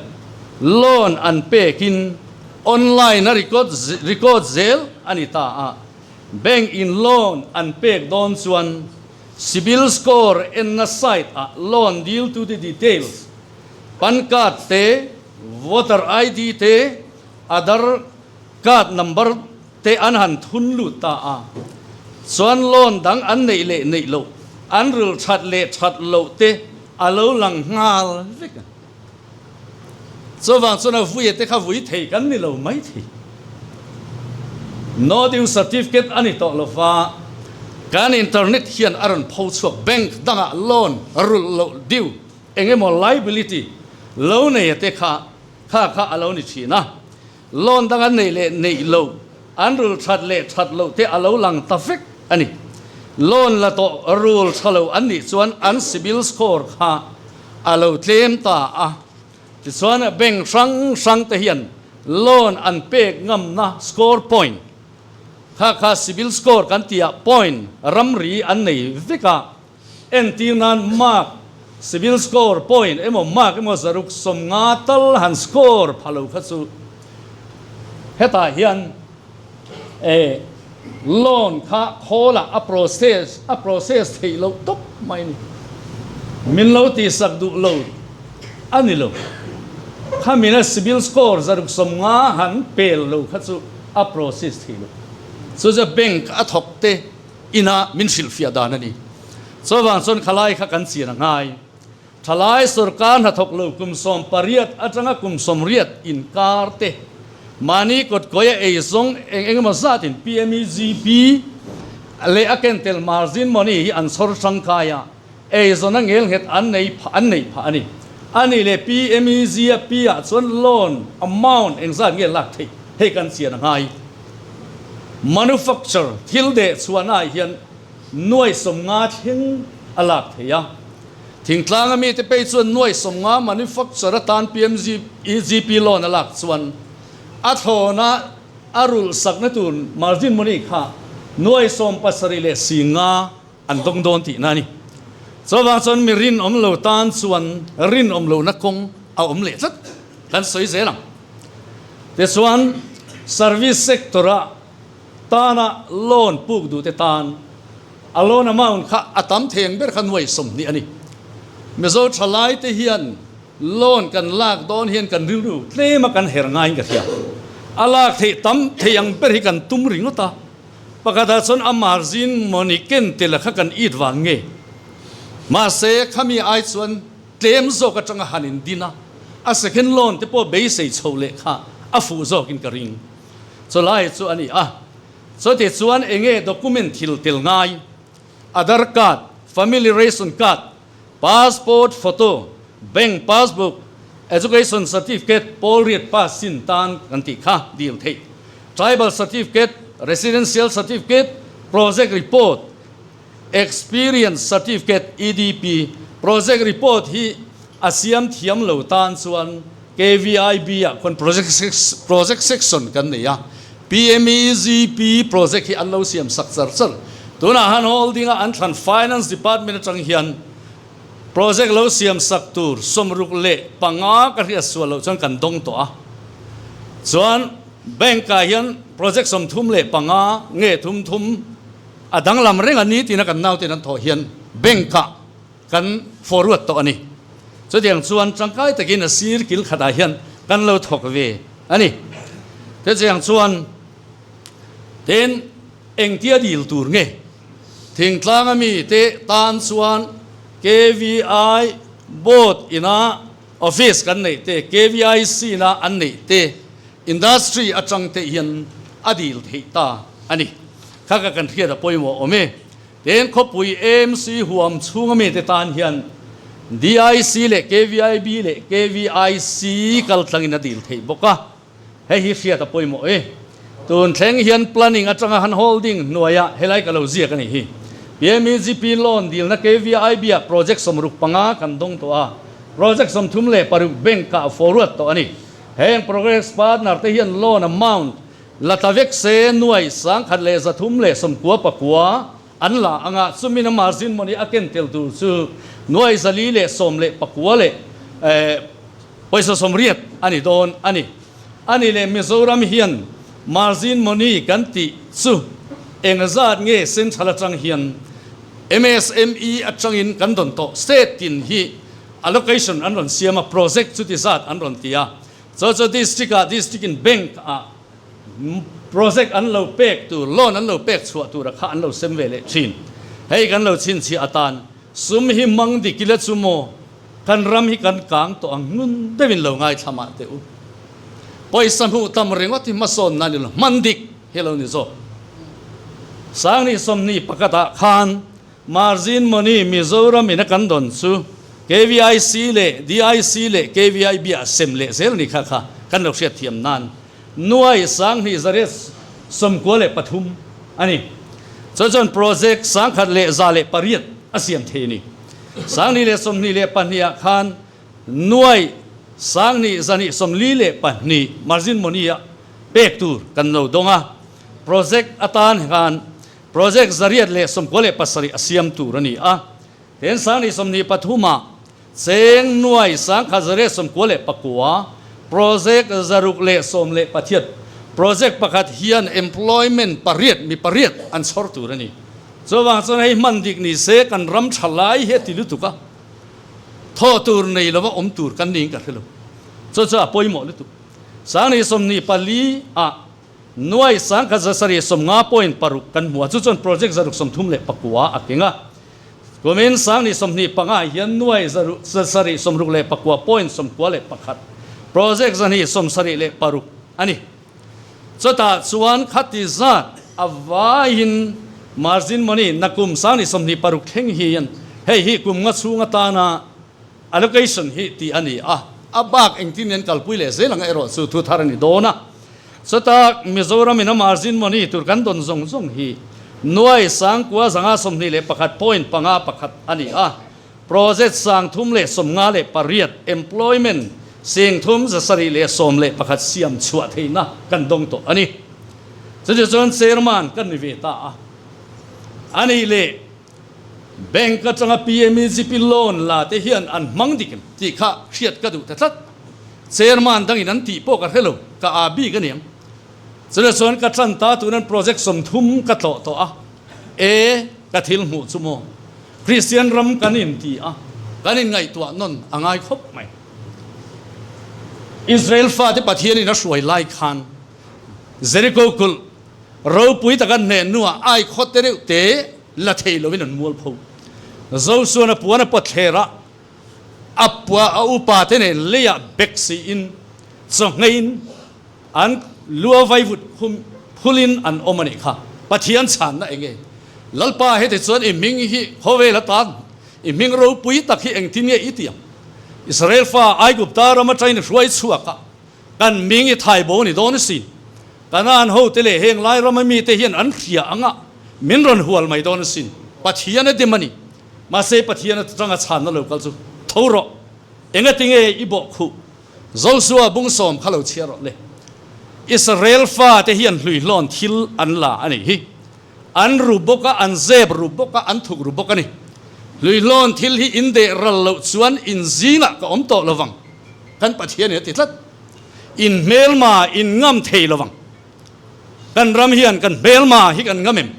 loan an pekin online a record record zel a ni ta a. Bank in loan an pek dawn chuan CIBIL score enna site ah loan dil tute details, PAN card te, voter ID te, Aadhar card number te an han thun lut ta a, chuan loan dang an neih leh neih loh, an ril that leh that loh te a lo lang nghal vek a. Chuvang chuan a vuia te kha vui thei kan ni lo mai thei. No due certificate a ni tawh lo va, kan internet hian a rawn pho chhuak bank dangah loan rulh loh due eng emaw liability lo nei a te kha kha kha a lo ni thin a. Loan dang an neih leh neih loh, an rul that leh that loh te a lo lang ta vek a ni. Loan la tawh rul tha lo an nih chuan an CIBIL score kha a lo tlem ta a. Tichuan bank hrang hrang te hian loan an pek ngamna score point kha kha CIBIL score kan tih ah point ramri an nei vek a. Entir nan mark, CIBIL score, point emaw mark emaw zaruk 50 tal han score pha lo kha chu hetah hian eh loan kha khawlah a process a process theih loh tawp mai a ni. Min lo tihsak duh lo a ni lo. Khamina CIBIL score zaruk 50 han pel lo kha chu a process theih loh. Chu chu bank a thawk te ina min hrilhfiah dan a ni. Chuvang chuan khalai kha kan chian a ngai. Thalai sorkar hnathawk lo kum 18 atanga kum 80 inkar te mahni kawtkawi a ei zawng eng eng emaw zatin PMEGP leh a kentel margin money hi an chhawr tangkai a, eizawn a ngelnghet an nei phah an neih phah a ni. A nih leh PMEG a P ah chuan loan amount engzat nge lak theih hei kan chian a ngai. Manufacture thil deh chhuahnaah hian nuai 50 thleng a lak thei a. Thingtlanga mite pei chuan nuai 50 manufacture atan PMEGP loan a lak chuan a thlawna a rulh sakna tur margin money kha nuai 75 an dawng dawn tihna a ni. Chuvang chuan mi rinawm lo tan chuan rinawm lohna kawng a awm leh tlat kan sawi zel ang. Tichuan service sector-a tana loan puk duhte tan a loan amount kha a tam thei ang ber kha nuai 20 a ni. Mizo thalaite hian loan kan lak dawn hian kan rilru tlema kan her ngaiin ka hria. A lak theih tam thei ang ber hi kan tum ringawt a. Pakhatah chuan a margin money ken tel kha kan it vang nge? Mahse, khami ai chuan tlem zawk atanga han in din a, a second loan te pawh beisei chho leh kha a fuh zawkin ka ring. Chulai chu a ni a. Chuti chuan enge document thil tel ngai? Aadhar card, family ration card, passport photo, bank passbook, education certificate, pawl riat pass chin tan kan tih kha dil theih, tribal certificate, residential certificate, project report, experience certificate, EDP, project report hi a siam thiam lo tan chuan KVIB ah khuan project project section kan nei a, PMEGP project hi an lo siam sak char char. Tunah han holding a an thlan Finance Department atang hian project lo siam sak tur 65 ka hriat sual loh chuan kan dawng tawh a. Chuan bank ah hian project 35 nge thum thum a danglam reng a ni tina kan nauten an thawh hian bank ah Kan forward tawh a ni. Chutiang chuan tangkai takin a sir kil khatah hian kan lo thawk ve a ni. Chutiang chuan tin engtia dil tur nge? Thingtlanga mite tan chuan KVI board ina office kan neih te, KVIC na an neih te, industry atang te hian a dil theih ta a ni. Kha ka kan hriat a pawimawh awm e. Tin, khawpui AMC huam chhunga mite tan hian DIC leh KVIB leh KVIC kal tlangin a dil theih bawk a, hei hi hriat a pawimawh e. Tun thleng hian planning atanga han holding hnuaiah helai ka lo ziak a nih hi. PMEGP loan dilna KVIB ah project 65 kan dawng tawh a, project 36 bank ah forward tawh a ni. Heng progress partner te hian loan amount La tla vek se 1339 an la anga chumin a margin money a ken tel tur chu 419 leh pawisa 80 a ni dawn a ni. A ni leh Mizoram hian margin money kan tih chu engzat nge central atang hian MSME atangin kan dawn tawh state tin hi allocation an rawn siam a project chuti zat an rawn ti a. Chaw chaw district ah district in bank ah project an lo pek tur loan an lo pek chhuah tur a kha an lo sem ve leh thin. Hei kan lo chhinchhiah atan sum hi mang dik ila chu maw kan ram hi kan kang tawh ang nun deuhin lo ngaithla mah teh u. Pawisa hmuh tam ringawt hi hmasawn nan ilo hman dik hi lo ni zawk. Sangni 21 ah khan Margin money Mizoram in a kan dawn chu KVIC leh DIC leh KVIB ah sem leh zel ni kha kha kan lo hriat thiam nan 2893 a ni. Chu chuan project 1108 a siam thei a ni. 2022 ah khan 9242 margin money ah pek tur kan lo dawng a, project atan khan Project 897 a siam tur a ni a, ten 2023 ah cheng 1199 project 618 project pakhat hian employment pariat mi pariat an chhawr tur a ni. Chuvang chuan hei hman dik ni se kan ram tha lai hi a ti lutuk a, thaw tur nei lova awm tur kan niin ka hre lo. Chu chu a pawimawh lutuk. 2024 ah 1750.6 kan hmu a, chu chuan project 639 a keng a. Kumin 2025 hian 769.91 project 276 a ni. Chutah chuan khati zat a vaiin margin money nakum 2026 thleng hian hei hi kum nga chhung atana Allocation hi tih a ni a, a bak engtin an kalpui leh zel ang erawh chu thu thar a ni dawn a. Chutah Mizoram in a margin money tur kan dawn zawng zawng hi 9521.51 a ni a, project 358 employment 3711 siam chhuah theihna kan dawng tawh a ni. Chutichuan chairman kan ni ve ta a, a nih leh Bank atanga PMEGP loan la te hian an hmang dik em tih kha hriat ka duh ta tlat. Chairman dangin an tih pawh ka hre lo, ka aa bik a niang. Chutah chuan ka tan ta tunan project 30 ka tlawh tawh a, e ka thil hmuh chu maw Kristian ram kan in ti a, kan in ngaihtuah nawn a ngai khawp mai. Israel fate Pathianin a hruai lai khan Jericho kulh ropui taka hneh hnuah ai khaw te reuh te la thei loin an mual pho. Zosuan a puan a pawt thler a, a pua a upa te nen leiah bek siin chawhngeiin an lua vaivut khum phulin an awm a nih kha. Pathian chhanna eng nge? Lalpa heti chuan i hming hi khawvel atan i hming ropui tak hi engtin nge i ti ang? Israel fa Aigupta ram atangin i hruai chhuak a, kan hming i thai bo ni dawn asin. Kanaan hote leh heng lai rama mite hian an hria anga min rawn hual mai dawn asin. Pathian a dim a ni. Mahse Pathian atanga chhanna lo kal chu tho rawh. Engatinge i bawh khuh? Josua bung sawm kha lo chhiar rawh le. Israel fate hian hluihlawn thil an la a nih hi. An ru bawk a, an zep ru bawk a, an thuk ru bawk a ni. Hluihlawn thil hi in deh ral loh chuan in zingah ka awm tawh lovang, kan Pathian in a ti tlat. In hmelma in ngam thei lovang. Kan ram hian kan hmelma hi kan ngam em?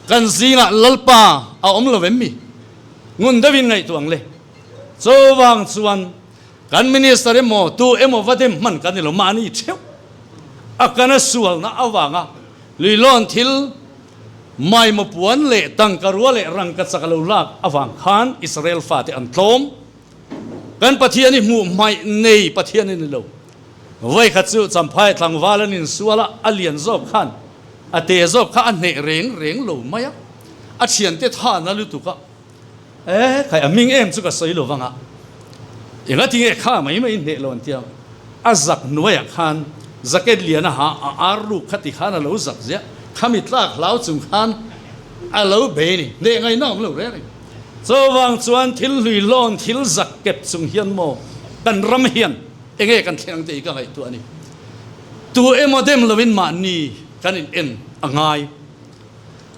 Kan zingah Lalpa a awm lo em mi? Ngun deuhin ngaihtuah ang le. Chuvang chuan kan minister emaw tu emaw va dem hman kan ni lo, mahni theuh a kana sualna avanga Luilawn thil maimaw puan leh tangka rua leh rangka chak a lo lak avang khan Israel fate an tlawm. Kan Pathian hi hmuh hmaih nei Pathian a ni lo. Vawikhat chu Champhai tlangval an insual a, a lian zawk khan. A te zawk kha a hneh reng reng lo mai a, a thiante than a lutuk a, E, khai a hming em chu ka sawi lo vang a, engati nge kha mai mai hneh lo an tia, a zak hnuaiah khan jacket lian a ha a ar ruk kha ti khan a lo zak ziah, khami tlak hlau chung khan a lo bei ni, hneh ngaihna awm lo reng reng. Chuvang chuan thil hlui hlawn thil zak kep chung hian maw kan ram hian enge kan thleng tih hi ka ngaihtuah a ni. Tu emaw dem loin mahni kan in en a ngai.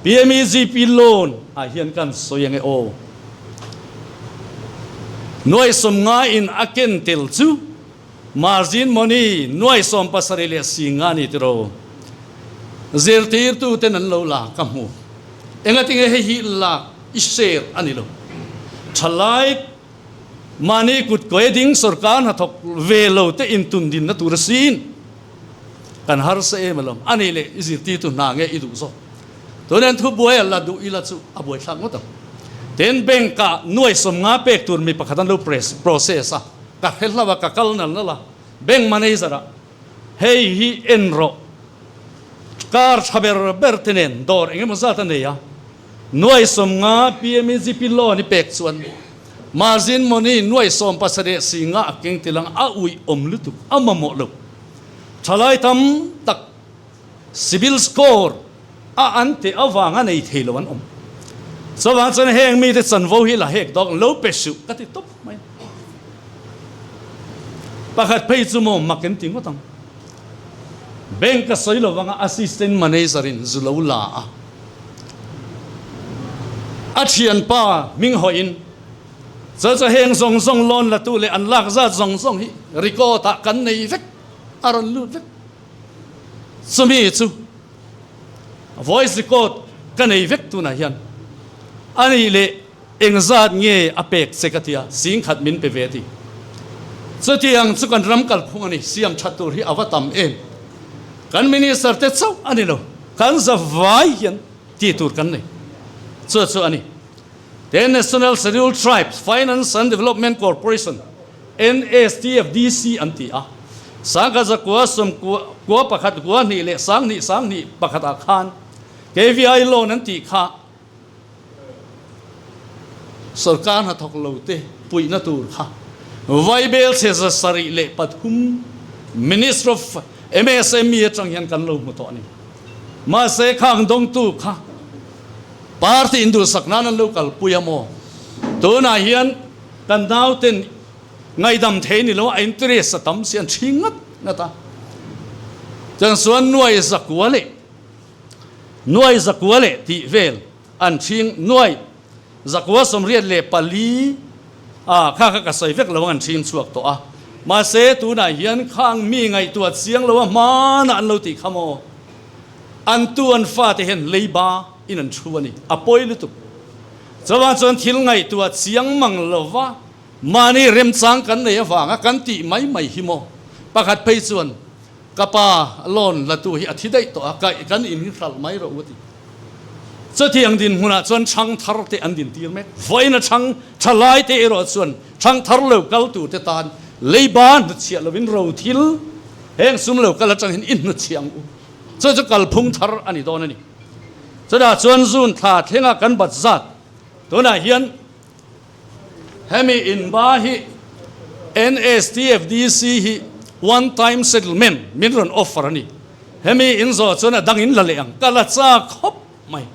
PMEGP loan ah hian kan sawi ange aw. Nuai 50 in a ken tel chu margin money nuai 70 leh 50 ni tiraw. Zirtirtu ten an lo la ka hmu. Engatinge hei hi lak i share a ni lo. Thalai mahni kut kawi ding sorkar hnathawk ve lo te intundinna tur a sin. Kan harsa em alawm. A nih leh i zirtirtu hna nge i duh zawk? Tunen thu buai a la duh ila chu a buaithlak ngawt ang. Tin, bank ah nuai 50 pek tur mi pakhat an lo process a, ka hre hlauh a, ka kal nal nal a, bank manager ah hei hi en rawh, car tha ber ber te nen dawr eng emaw zat a nei a, nuai 50 PMEGP loan i pek chuan margin money nuai 70 singa a keng tel ang, a uih awm lutuk, a mamawh lo. Thalai tam tak Civil score a an teh avanga nei thei lo an awm. Chuvang chuan heng mite chanvo hi la hek dawk lo pe suh ka ti tawp mai. Pakhat phei chu maw mak in ti ngawt ang. Bank a sawi lo vanga assistant manager in zu lo la a. A thianpa hming hawih in chu chu heng zawng zawng loan la tu leh an lak zat zawng zawng hi record ah kan nei vek a rawn lut vek. Chumi chu voice record ka nei vek tunah hian a nih leh engzat nge a pek che ka tia 10,000 min pe ve ti. Chutiang chu kan ram kalphung a ni, siam that tur hi a va tam em. Kan minister te chauh a ni lo, kan zavai hian tih tur kan nei. Chu chu a ni. The National Scheduled Tribes Finance and Development Corporation, NSTFDC, an ti a. Sangkhat zakua sawmkua kua pakhat kua hnih leh 2000 20 pakhat ah khan KVI loan an tih kha sorkar hnathawk lo te puihna tur kha Vaibel chhe 73 Ministry of MSME atang hian kan lo hmu tawh a ni. Mahse khang dawngtu kha Party induhsak nan an lo kalpui a maw? Tunah hian kan nauten ngaihdam thei ni lo a interest a tam si an ṭhing ngat ngat a. Chuan chuan nuai zakua leh nuai zakua leh tih vel an ṭhing nuai zakua 84 a kha kha ka sawi vek lo ang an ṭhing chhuak tawh a. Mahse tunah hian khang mi ngaihtuah chiang lo a hmanah an lo tih kha maw? An tu an fate hian leiba in an thu a ni. A pawi lutuk. Chuvang chuan thil ngaihtuah chiang mang lova mahni remchang kan nei avanga kan tih mai mai hi maw? Pakhat phei chuan ka pa loan la tu hi a thi daih tawh a, kaih kan in hi hralh mai rawh u a ti. Chutiang dinhmunah chuan chhang thar te an dintir mek. Vawiin a chhang tha lai te erawh chuan chhang thar lo kal tur te tan leiba hnutchhiah lovin ro thil heng sum lo kal atang hian i hnutchhiah ang u. Chu chu kalphung thar a ni dawn a ni. Chutah chuan June thla thlenga kan bat zat tunah hian hemi inba hi NSTFDC hi one time settlement min rawn offer a ni. Hemi in zawh chuan a dang in la leh ang. Ka la chak khawp mai.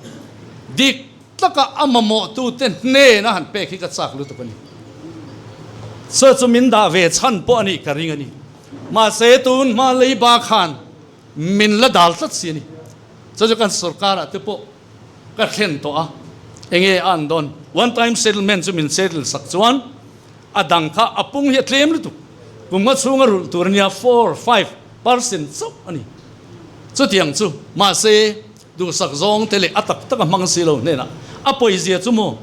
Dik taka a mamawhtute hnena han pek hi ka chak lutuk a ni. Chu chu min dah ve chhan pawh a nih ka ring a ni. Mahse tun hma leiba khan min la dal tlat si a ni. Chu chu kan sorkarah te pawh ka thlen tawh a, enge a an dawn? One time settlement chu min settle sak chuan a dang kha a pung hi a tlem lutuk. Kum nga chhunga rulh tur a nia, 4, 5% chauh a ni. Chutiang chu mahse duhsak zawng te leh a tak tak a hmang si lo hnenah a pawizia chu maw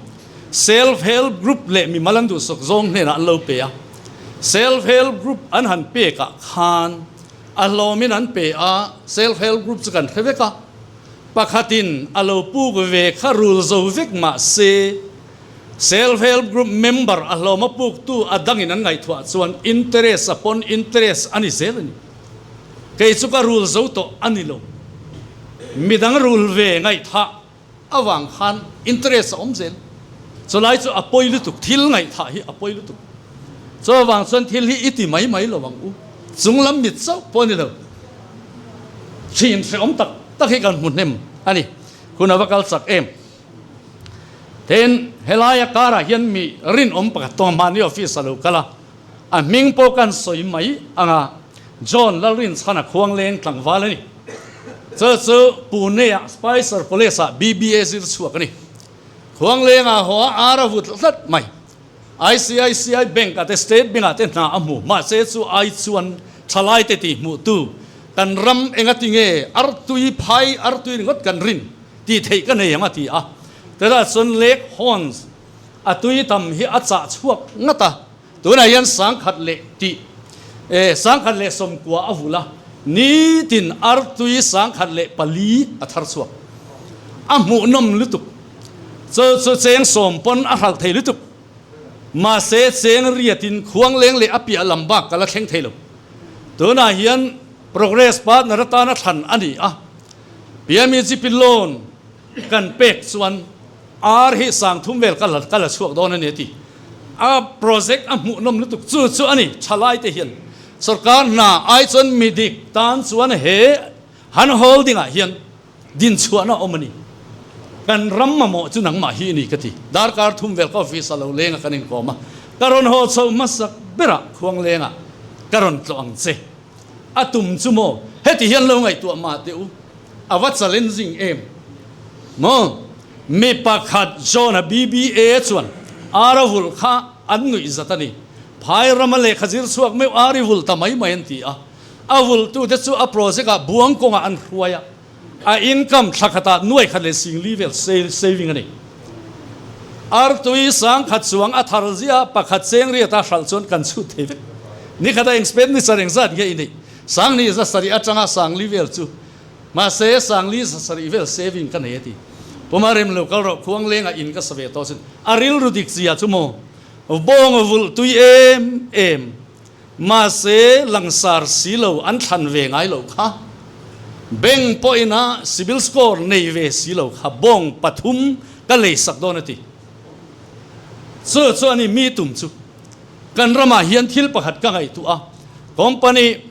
self help group leh mimal an duhsak zawng hnenah an lo pe a. Self help group an han pekah khan a hlawmin an pe a, self help group chu kan hre vek a. Pakhatin a lo puk ve kha rul zo vek mah se, Self Help Group member a hlawm a puktu a dangin an ngaihtuah chuan interest upon interest a ni zel a ni. Kei chu ka rul zo tawh a ni lo. Midang rul ve ngaihthah avang khan interest a awm zel. Chulai chu a pawi lutuk, thil ngaihthah hi a pawi lutuk. Chuvang chuan thil hi i ti mai mai lo ang u. Chunglam mit chauh pawh a ni lo. Thin hrehawm tak tak hi kan hmu hnem a ni. Hun a va kal chak em. Tin, helaia karah hian mi rinawm pakhat tawng mahni office a lo kal a, a hming pawh kan sawi mai ang a, John Lalrinchhana Khuangleng tlangval a ni. Chu chu Pune-ah Spicer College-ah BBA zir chhuak a ni. Khuanglengah haw a ar a vut tlat mai. ICICI Bank-ah te State Bank-ah te hna a hmu. Mahse chu ai chuan thalaite tih hmuhtu kan ram engatinge artui phai artui ringawt kan rin tih theih ka nei ang a ti a. Tuna chuan Lake Horns a tui tam hi a chah chhuak ngat a. Tunah hian sangkhat leh tih e 1019 a vul a, nitin artui 104 a thar chhuak. A hmuhnawm lutuk. Chu chu cheng sawm pawn a hralh thei lutuk. Mahse cheng riatin khuang leng leh a piah lam bak ka la thleng thei lo. Tunah hian Progress Partner atana thlan a ni a, PMEGP loan kan pek chuan Ar hi 3000 vel ka la ka la chhuak dawn a ni a ti. A project a hmuhnawm lutuk chu chu a ni. Thalai te hian sorkar hna ai chuan mi dik tan chuan he han holding ah hian dinchhuahna a awm a ni. Kan ram mamawh chu nangmah hi a ni ka ti. Darkar thum vel ka office a lo leng a kan inkawm a, ka rawn haw chho hmasak berah Khuanglengah ka rawn tlawh ang che. A tum chu maw? Heti hian lo ngaihtuah mah teh u, a va challenging em maw? Mi pakhat John-a BBA chuan ar a vulh kha an nuih zat a ni. Phai rama lehkha zir chhuak meuh ar i vulh ta mai mai an ti a. A vulhtute chu a project-ah buang kawngah an hruai a, a income thla khatah nuai khat leh singli vel saving a ni. Artui 10,000 chuang a thar zia pakhat cheng riata hralh chuan kan chhut thei vek. Ni khata expenditure engzat nge i neih? 2700 atanga 4000 vel chu. Mahse 4700 vel saving ka nei a ti. Puma rem lo kal rawh khuang lengah in ka sa ve tawh sin. A rilru dik zia chu maw? Bawng vulh tui em em. Mahse, langsar si lo an thlan ve ngai lo kha. Bank pawhin a CIBIL score nei ve si lo kha bawng pathum ka lei sak dawn a ti. Chu chu a ni mi tum chu. Kan ramah hian thil pakhat ka ngaihtuah a, company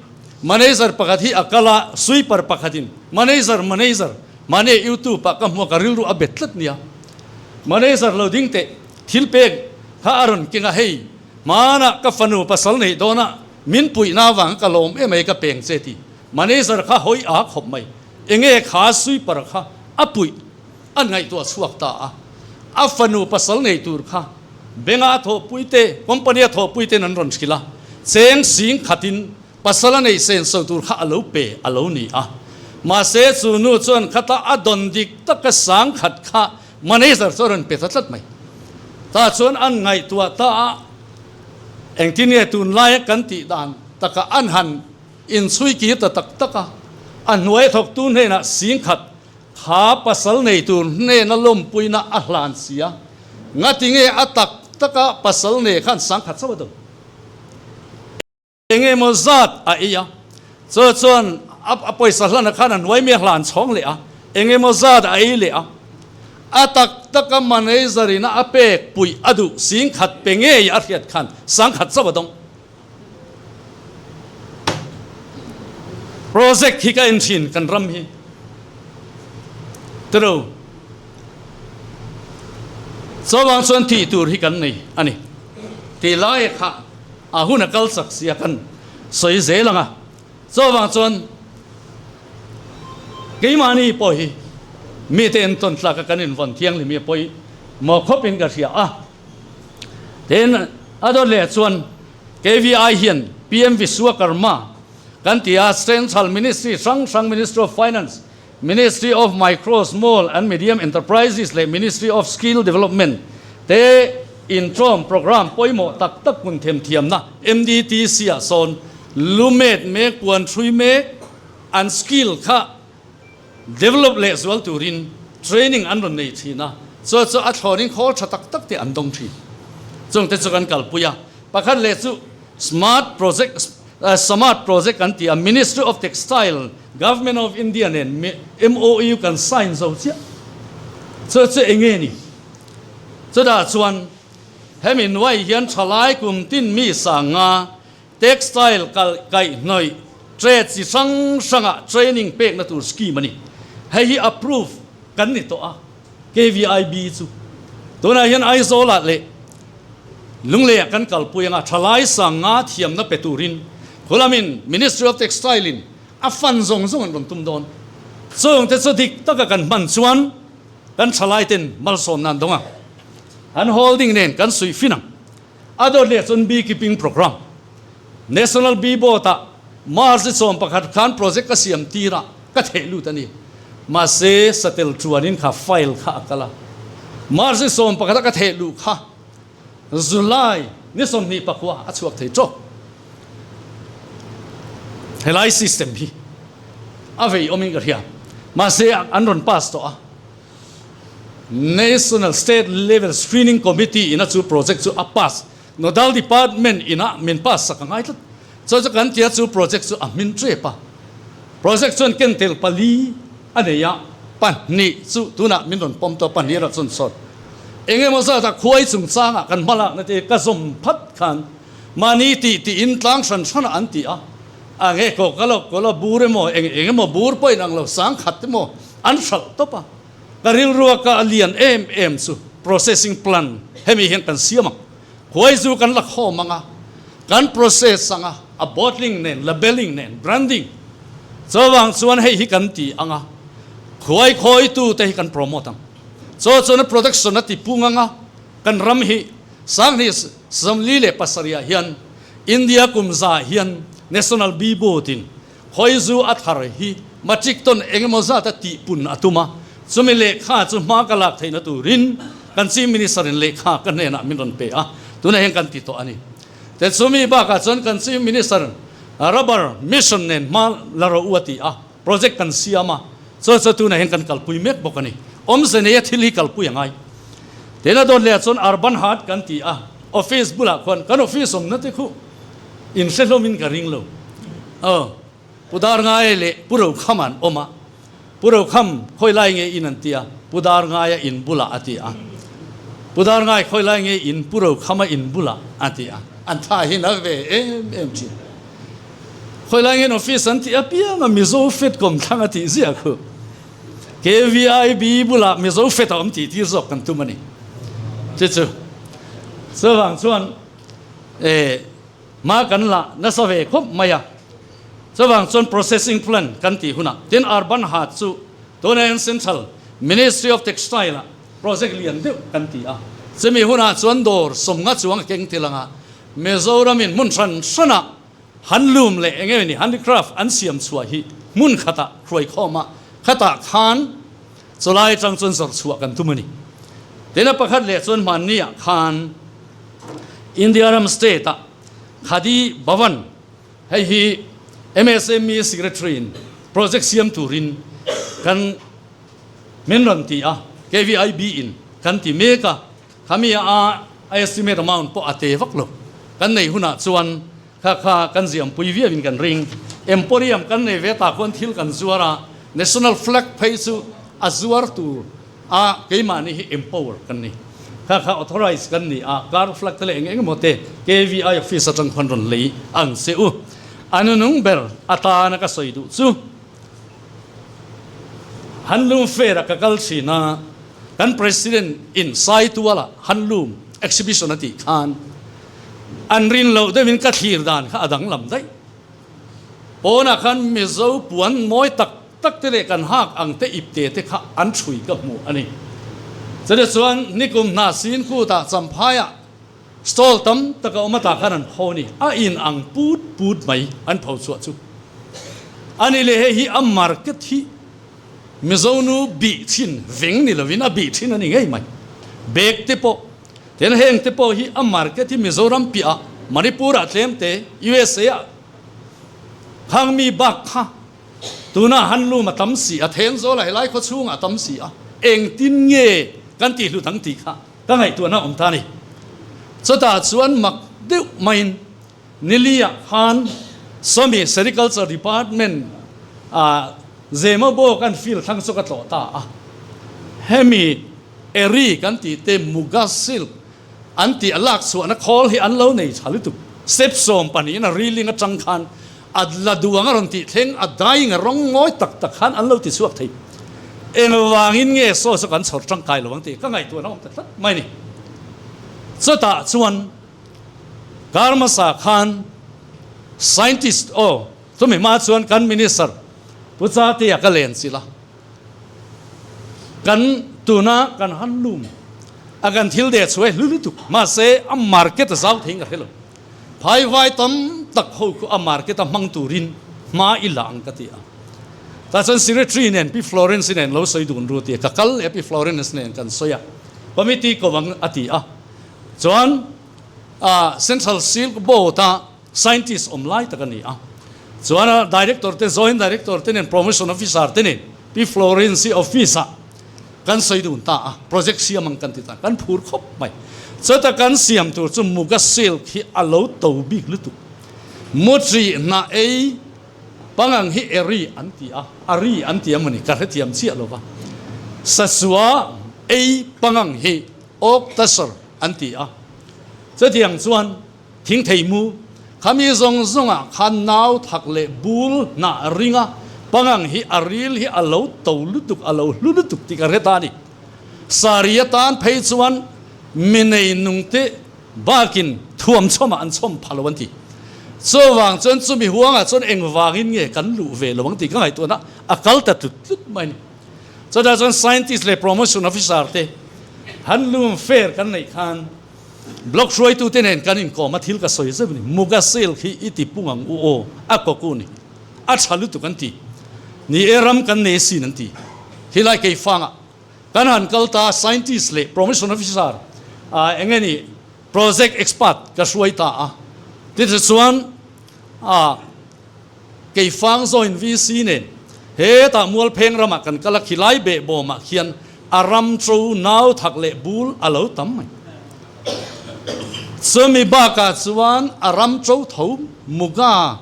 manager pakhat hi a kal a, sweeper pakhatin manager manager mahni youtube ah ka hmu a ka rilru a bet tlat nia. Manager lo ding teh thil pek kha a rawn keng a hei Hmanah ka fanu pasal neih dawnah min puihna avanga ka lawm em ai ka peng che ti. Manager kha hawi a khawp mai. Enge kha sweeper kha a puih an ngaihtuah chhuak ta a. A fanu pasal nei tur kha bank-a a thawhpui te, company-a thawhpui ten an rawn hrilh a. Cheng sing khatin pasal a neih senso tur kha a lo pe a lo ni a. Mahse chu nu chuan khata a dawn dik taka 10,000 kha Manager chu a rawn pe ta tlat mai. Tah chuan an ngaihtuah ta a, engtin nge tunlaia kan tih dan takah an han inchhui kir ta tak tak a, a hnuai thawktu hnenah 10,000 kha pasal nei tur hnena lawmpuina a hlan si a, ngati nge a tak taka pasal nei khan 10,000 chauh a do. Eng emaw zat a ei a, chu chuan a pawisa hlan a khan a hnuai mi a hlan chhawng leh a, eng emaw zat a ei leh a, a tak taka manager in a pek puih a duh 10,000 pe ngei a hriat khan 10,000 chauh a dawng. Project hi ka en thin kan ram hi tiro chuvang chuan tih tur hi kan nei a ni tih lai kha A hun a kal chak sia kan sawi zel ang a, chuvang chuan keimahni pawh hi mite entawn tlaka kan invawn thianghlim hi a pawi maw khawpin ka hria a. Tin, a dawt leh chuan KVI hian PM Vishwakarma kan ti a, Central Ministry hrang hrang Ministry of Finance, Ministry of Micro, Small and Medium Enterprises leh Ministry of Skill Development te intawm programme pawimawh tak tak kun themthiamna MDTC ah sawn lumet mek, puan hrui mek, an skill kha develop leh zual turin training an rawn nei thin a, chu chu a thlawnin khawl tha tak tak te an dawng thin. Chungte chu kan kalpui a, pakhat leh chu Smart Project, Samart Project kan ti a, Ministry of Textile. Government of India nen MOU kan sign zo chiah. Chu chu eng nge ni? Chutah chuan hemi nuai hian thalai kum tin mi sanga Textile kal kaihhnawih trade chi hrang hrangah training pekna tur scheme a ni. Hei hi approve kan ni tawh a, KVIB chu. Tunah hian Aizawlah leh Lungleiah kan kalpui anga thalai sanga thiamna pe turin khulamin Ministry of Textile in a fund zawng zawng an rawn tum dawn. Chungte chu dik taka kan hman chuan kan thalai ten malsawmna an dawng a, an holding nen kan suih fin ang. A dawt leh chuan Beekeeping Programme, National Bee Board-ah March 11 khan project ka siam tir a, ka theh lut a ni. Mahse, satel chuanin kha file kha a kal a. March 11 a ka theh luh kha July ni 29 a chhuak thei tawk. Helai system hi a vei awmin ka hria. Mahse, an rawn pass tawh a. National State Level Screening Committee ina chu project chu a pass. Nodal Department ina min pass sak a ngai tlat. Chu chu kan tia chu project chu a hmin tep a. Project chuan ken tel pali a nei a, pahnih chu tunah min rawn pawm tawh pahnih erawh chuan sawt. Eng emaw zat a khuai chungchangah kan hmalakna te ka zawm phat khan mahni tih tiin tlang hran hranah an ti a. A nge kaw ka lo kaw la bur emaw eng eng emaw bur pawhin ang lo sangkhat emaw An hralh tawp a, ka rilrua ka lian em em chu processing plant hemi hian kan siam ang, khuai zu kan la khawm ang a, kan process ang a, a bottling nen, labelling nen, branding chuvang chuan hei hi kan ti ang a, khuai khawitu te hi kan promote ang, chaw chuan a production a ti pung ang a, kan ram hi 2077 ah hian India kum za hian National Bee Board in Khawizu a thar hi matric ton engemaw zat a tihpun a tum a, chumi lehkha chu hma ka lak theihna turin kan Chief Minister in lehkha ka hnenah min rawn pe a, tunah hian kan ti tawh a ni. Te chumi bakah chuan kan Chief Minister Rubber Mission nen hma la rawh u a ti a, project kan siam a, chu chu tunah hian kan kalpui mek bawk a ni. Awmze neia thil hi kalpui a ngai. Tena dawt lehah chuan Urban Heart kan ti a, office bulah khuan kan office awmna te khu In hre hlawmin ka ring lo. Aw, Pu Darngaia leh Pu Rokham an awm a. Pu Rokham khawi lai nge in an ti a, Pu Darngaia in bulah a ti a. Pu Darngai khawi lai nge in Pu Rokhama in bulah a ti a. An tha hi na ve em em thin. Khawi lai nge in office an tih apiang a Mizo Fed kawmthlang a tih ziah khu. KVIB bulah Mizo Fed a awm tih tir zawk kan tum a ni. Chu chu. Chuvang chuan E, hma kan la nasa ve khawp mai a. Chuvang chuan processing plant kan tih hunah tin Urban Haat chu tunah hian Central Ministry of Textile ah project lian deuh kan ti a. Chumi hunah chuan dawr sawmnga chuang a keng tel anga Mizoram in hmun hran hranah handloom leh eng emaw ni handicraft an siam chhuah hi hmun khatah hruai khawm a, khatah khan chulai atang chuan zawrh chhuah kan tum a ni. Tin a pakhat leh chuan hmanni ah khan India ram state ah Khadi Bhavan hei hi MSME Secretary in project siam turin kan min rawn ti a, KVIB in kan ti mek a, khami a estimate amount pawh a te vak lo. Kan nei hunah chuan kha kha kan ziampui viau in kan ring. Emporium kan nei ve ta khuan thil kan zuar a, National Flag phei chu a zuar tur a keimahni hi empower kan ni. Kha kha authorize kan ni a, car flag te leh eng eng emaw te KVI office atang khuan rawn lei ang che u. A nunung ber atana ka sawi duh chu Handloom Fair a ka kal thin a, kan President in Saituala Handloom Exhibition a tih khan an rin loh deuhin ka thlir dan kha a danglam daih. Pawnah khan Mizo puan mawi tak tak te leh kan hak ang te ip te te kha an ṭhui ka hmuh a ni. Chutah chuan nikum hna sin kutah Champhaiah stall tam tak a awm a tah khan an pho a ni. A in ang put put mai an pho chhuah chu a ni leh hei hi a market hi Mizo nu bih thin veng ni lovin a bih thin a ni ngei mai. Bag te pawh tin heng te pawh hi a market hi Mizoram piahah Manipur-ah tlem te USA-ah khang mi bak kha Tunah handloom a tam si a, Thenzawl a helai khaw chhungah a tam si a, engtin nge kan tih hlut ang tih kha ka ngaihtuahna a awm ta a ni. Chutah chuan mak deuh maiin Nili-ah khan sawmi Sericulture Department Ah Zema bawk an field thlang chu ka tlawh ta a. Hemi Eri kan tih te Muga silk an tih a lak chhuahna khawl hi an lo nei tha lutuk. Step 12 in a reeling atang khan a la duang a rawn tih thleng a dyeing a rawng ngawi tak tak khan an lo ti chhuak thei. Engvangin nge saw chu kan chhawr tangkai lo ang tih ka ngaihtuahna awm ta tlat mai ni. Chutah chuan kar hmasa khan scientist aw chumi hma chuan kan minister Pu Chatea ka len chilh a. Kan tuna kan handloom a kan thil deh chhuah hi hlu lutuk mahse a market a zau thei ka hre lo. Phai vai tam tak ho khu a market a hmang turin hma i la ang ka ti a. Tah chuan secretary nen Pi Florence nen lo sawi dun ru ti a, ka kal leh a Pi Florence nen kan sawi a, committee ko ang a ti a. Chuan Central Silk Board a Scientist awm lai tak a ni a. Chuan a Director te, Joint Director te nen Promotion Officer te nen Pi Florence-i office ah kan sawi dun ta a, project siam ang kan ti ta, kan phur khawp mai. Chuta kan siam tur chu Muga Silk hi a lo to bik lutuk. Mutri hnah ei pangang hi eri an ti a, ari an ti a mawni ka hrethiam chiah lo va. Sasua ei pangang hi Oak Tasser an ti a. Chutiang chuan Thing thei mu, Khami zawng zawngah khan nau thak leh bul hnah ring a, pangang hi a ril hi a lo to lutuk, a lo hlu lutuk tih ka hre ta a ni. Sari atan phei chuan mi nei nungte bakin thuam chhawmah an chhawm pha lo an ti. Chuvang chuan chumi huangah chuan engvangin nge kan luh ve lo ang tih ka ngaihtuahna a kal ta tlut tlut mai a ni. Chutah chuan scientist leh promotion officer te handloom fair kan neih khan, Blog hruaitute nen kan inkawm a, thil ka sawi zeuh ni. Muga silk hi i ti pung ang u aw, a kawku ni. A tha lutuk an ti. Ni e ram kan nei sin an ti. Helai Keifangah kan han kal ta scientist leh promotion officer ah eng nge ni project expert ka hruai ta a. Tichuan ah Keifang zawin VC nen hetah Mualpheng ramah kan kal a, khilai behbawmah khian a ram to nau thak leh bul a lo tam mai. Chumi bakah chuan a ram to tho Muga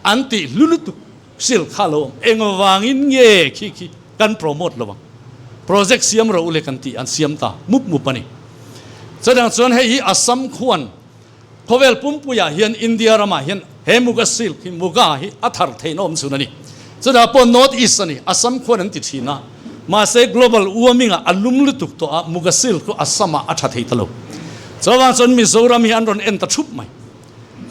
an tih hlu lutuk sil kha lo awm. Engvangin nge khi khi kan promote lo ang? Project siam ro ule kan tih an siam ta mup mup a ni. Chutiang chuan hei hi Assam khuan Khawvel pumpuiah hian India ramah hian he Muga silk hi Muga hi a thar theihna awm chhun a ni. Chutah pawh North East a ni, Assam khuan an ti thin a. Mahse global warming ah a lum lutuk tawh a, Muga silk chu Assam ah a tha thei ta lo. Chuvang chuan Mizoram hi an rawn en ta thup mai.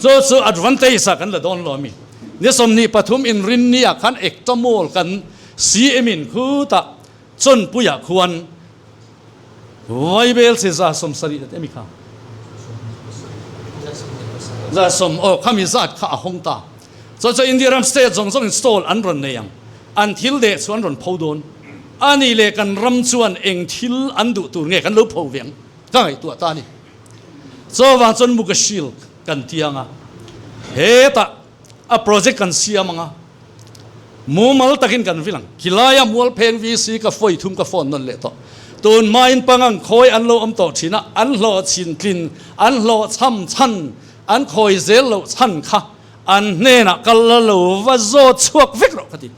Chu chu advantage ah kan la dawn lo a mi. Ni 23 inrinni ah khan Ekta Mall kan CM in khutah Chawnpuiah khuan Vaibel che 70 a ti ami kha? Zasawm aw khami zat kha a hawng ta. Chuan chuan India ram state zawng zawng in stall an rawn nei ang. An thil deh chu an rawn pho dawn. A nih leh kan ram chuan eng thil an duh tur nge kan lo pho ve ang ka ngaihtuah ta a ni. Chuvang chuan Mukashilk kan ti ang a, hetah a project kan siam ang a, mumal takin kan vil ang. Khilaia Mualpheng VC ka fawi thum ka phone nawn leh tawh. Tun hmain pangang khawi an lo awm tawh thin a, an hlawh chhin tlin, an hlawh chham chhan, an khawi zel loh chhan kha an hnenah kal la lo va zawt chhuak vek rawh ka ti.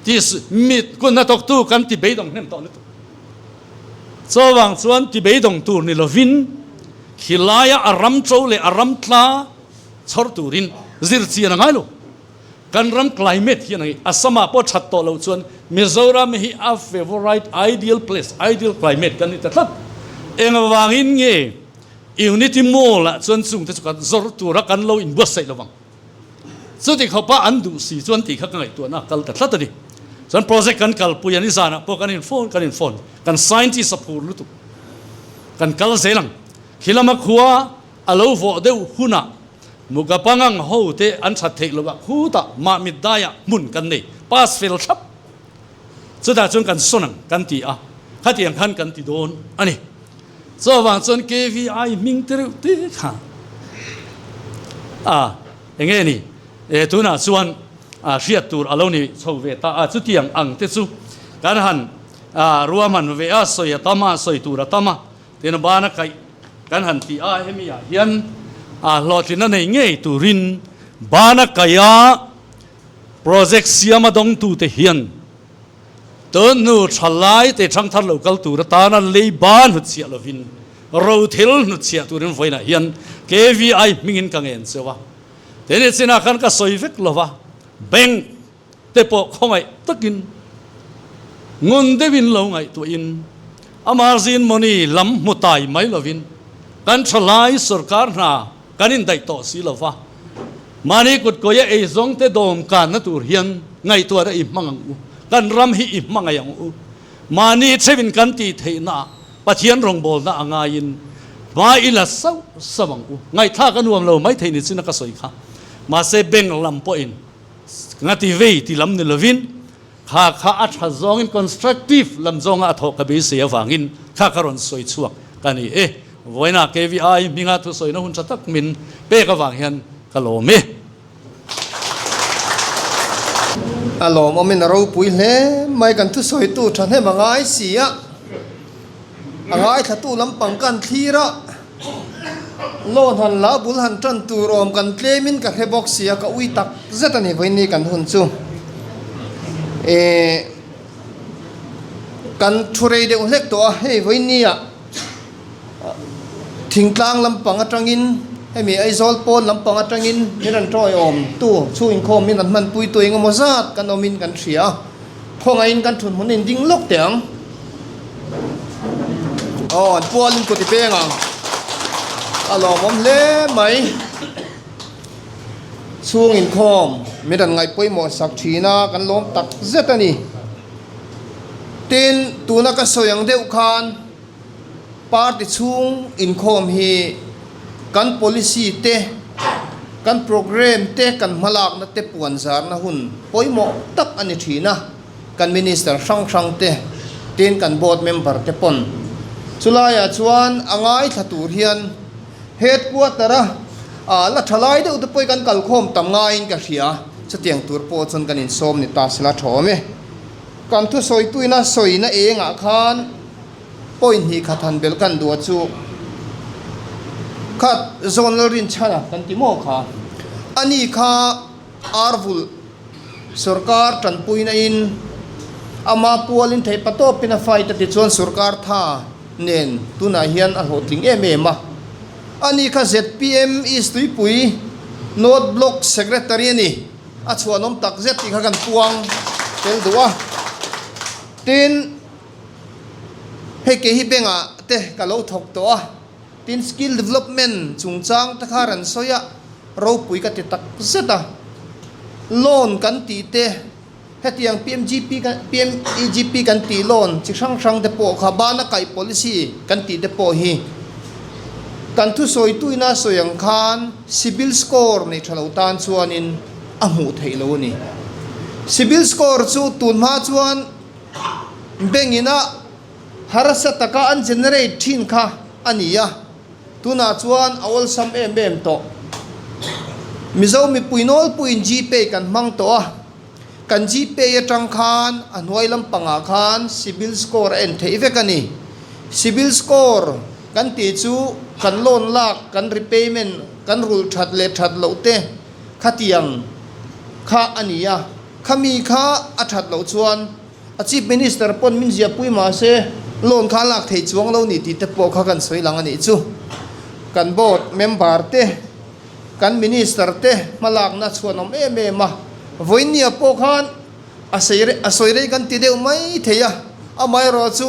Ti mit kun hnathawktu kan ti beidawng hnem tawh lutuk. Chuvang chuan ti beidawng tur ni lovin khilaia a ram to leh a ram tla chhawr turin zir chian a ngai lo. Kan ram climate hian a ngi. Assam ah pawh that tawh loh chuan Mizoram hi a favourite ideal place, ideal climate kan ni ta tlat. Engvangin nge Unity Mall ah chuan chungte chu kan zawr tura kan lo inbuatsaih lo vang. Chuti khawpa an duh si chuan tih kha ka ngaihtuahna a kal ta tlat a ni. Chuan project kan kalpui a ni zanah pawh kan in phone kan in phone kan scientist a phur lutuk. Kan kal zel ang. Khilama khua A lo vawh deuh hunah Mugapangang ho te an that theih loh ah khutah mahmit daiah hmun kan nei pass fel thlap. Chutah chuan kan sawn ang kan ti a, khatiang khan kan ti dawn a ni. Chuvang chuan KVI hming te reuh te kha a enge ni e tunah chuan a hriat tur a lo ni chho ve ta a, chutiang ang te chu kan han ruahman ve a, sawi a tam a, sawi tur a tam a. Tin a bana kaih kan han ti a, hemi ah hian a hlawhtlin a nei ngei turin bana kaiha Project siama dawngtute hian tun hnu thalai te thangthar lo kal tur atana leiba hnutchhiah lovin rothil hnutchhiah turin vawiinah hian KVI hmingin ka ngen cheu a. Teni chinah khan ka sawi vek lova, bank te pawh khawngaih takin ngun deuhin lo ngaihtuahin a margin money lam hmu tai mai lovin kan thalai sorkar hna kan indaih tawh si lova, mahni kutkawia eizawngte dawmkanna tur hian ngaihtuahna i hmang ang u, kan ram hi i hmangaih ang u. Mahni theuhin kan tih theihnaah Pathian rawngbawlna a ngaiin hma i la sauh sauh ang u. Ngaihthlak a nuam lo mai thei ni chin a ka sawi kha. Mahse bank lam pawhin ngati vei ti lam ni lovin kha kha a tha zawngin constructive lam zawnga a thawh ka beisei avangin kha ka rawn sawi chhuak ka ni e. Vawiinah KVI hminga thusawina hun tha tak min pek avang hian ka lawm e. A lawmawmin a ropui hle mai kan thusawitu thahnem a ngai si a, a ngaithlatu lampang kan thlir a, loan han la bul han tan tur awm kan tlemin ka hre bawk si a, ka ui tak zet a ni vawiin kan hun chu. Ehh kan thu rei deuh hlek tawh a, hei vawiin nia. Thingtlang lampang atangin hemi Aizawl pawn lampang atangin min rawn tawiawm tu chhung inkhawm min rawn hmanpui tu eng emaw zat kan awmin kan hria a, khawngaihin kan thun hmun a inding lawk teh ang. Aw an pualin kut i peng ang a lawmawm hle mai. Chhung inkhawm min rawn ngaih pawimawh sak thin a kan lawm tak zet a ni. Tin, tuna ka sawi ang deuh khan Party chhung inkhawm hi kan policy te, kan programme te, kan hmalakna te puanzarna hun pawimawh tak a ni thin a, kan minister hrang hrang te, tin kan board member te pawn. Chulaiah chuan a ngaithla tur hian headquarter a la tha lai deuh te pawh hi kan kalkhawm tam ngaiin ka hria, chutiang tur pawh chuan kan insawm ni ta sela thawm e. Kan thusawituina sawina engah khan point hnih khat han belh kan duh a chu khat zawn Lalrinchhana kan ti maw kha ani kha Arvul sorkar tanpuina in ama pualin theih patawpin a fight a ti chuan sorkar tha nen tunah hian a hlawhtling em em a ani kha zpm East Tuipui North Block Secretary a ni. A chhuanawm tak zet tih kha kan puang tel duh a. Tin, hei kei hi bank-ah te ka lo thawk tawh a, tin skill development chungchang te kha rawn sawi a, ropui ka ti tak zet a. Loan kan tih te, hetiang PMGP kan PMEGP kan tih loan chi hrang hrang te pawh kha bana kaih policy kan tih te pawh hi kan thusawi tuina sawi ang khan CIBIL score nei tha lo tan chuanin a hmuh theih lo a ni. CIBIL score chu tun hma chuan bank ina harsa taka an generate thin kha a ni a, tunah chuan a awlsam em em tawh. Mizo mipui nawlpuiin Gpay kan hmang tawh a, kan Gpay atang khan a hnuai lampangah khan CIBIL score a en theih vek a ni. CIBIL score Kan tih chu kan loan lak, kan repayment, kan rulh that leh that loh te khatiang kha a ni a. Khami kha a that loh chuan a Chief Minister pawn min ziahpui mah se loan kha a lak theih chuang lo ni tih te pawh kha kan sawi lang a nih chu. Kan board member te, kan Minister te hmalakna chhuan awm em em a. Vawinia pawh khan A sawi rei kan ti deuh mai thei a, amaherawh chu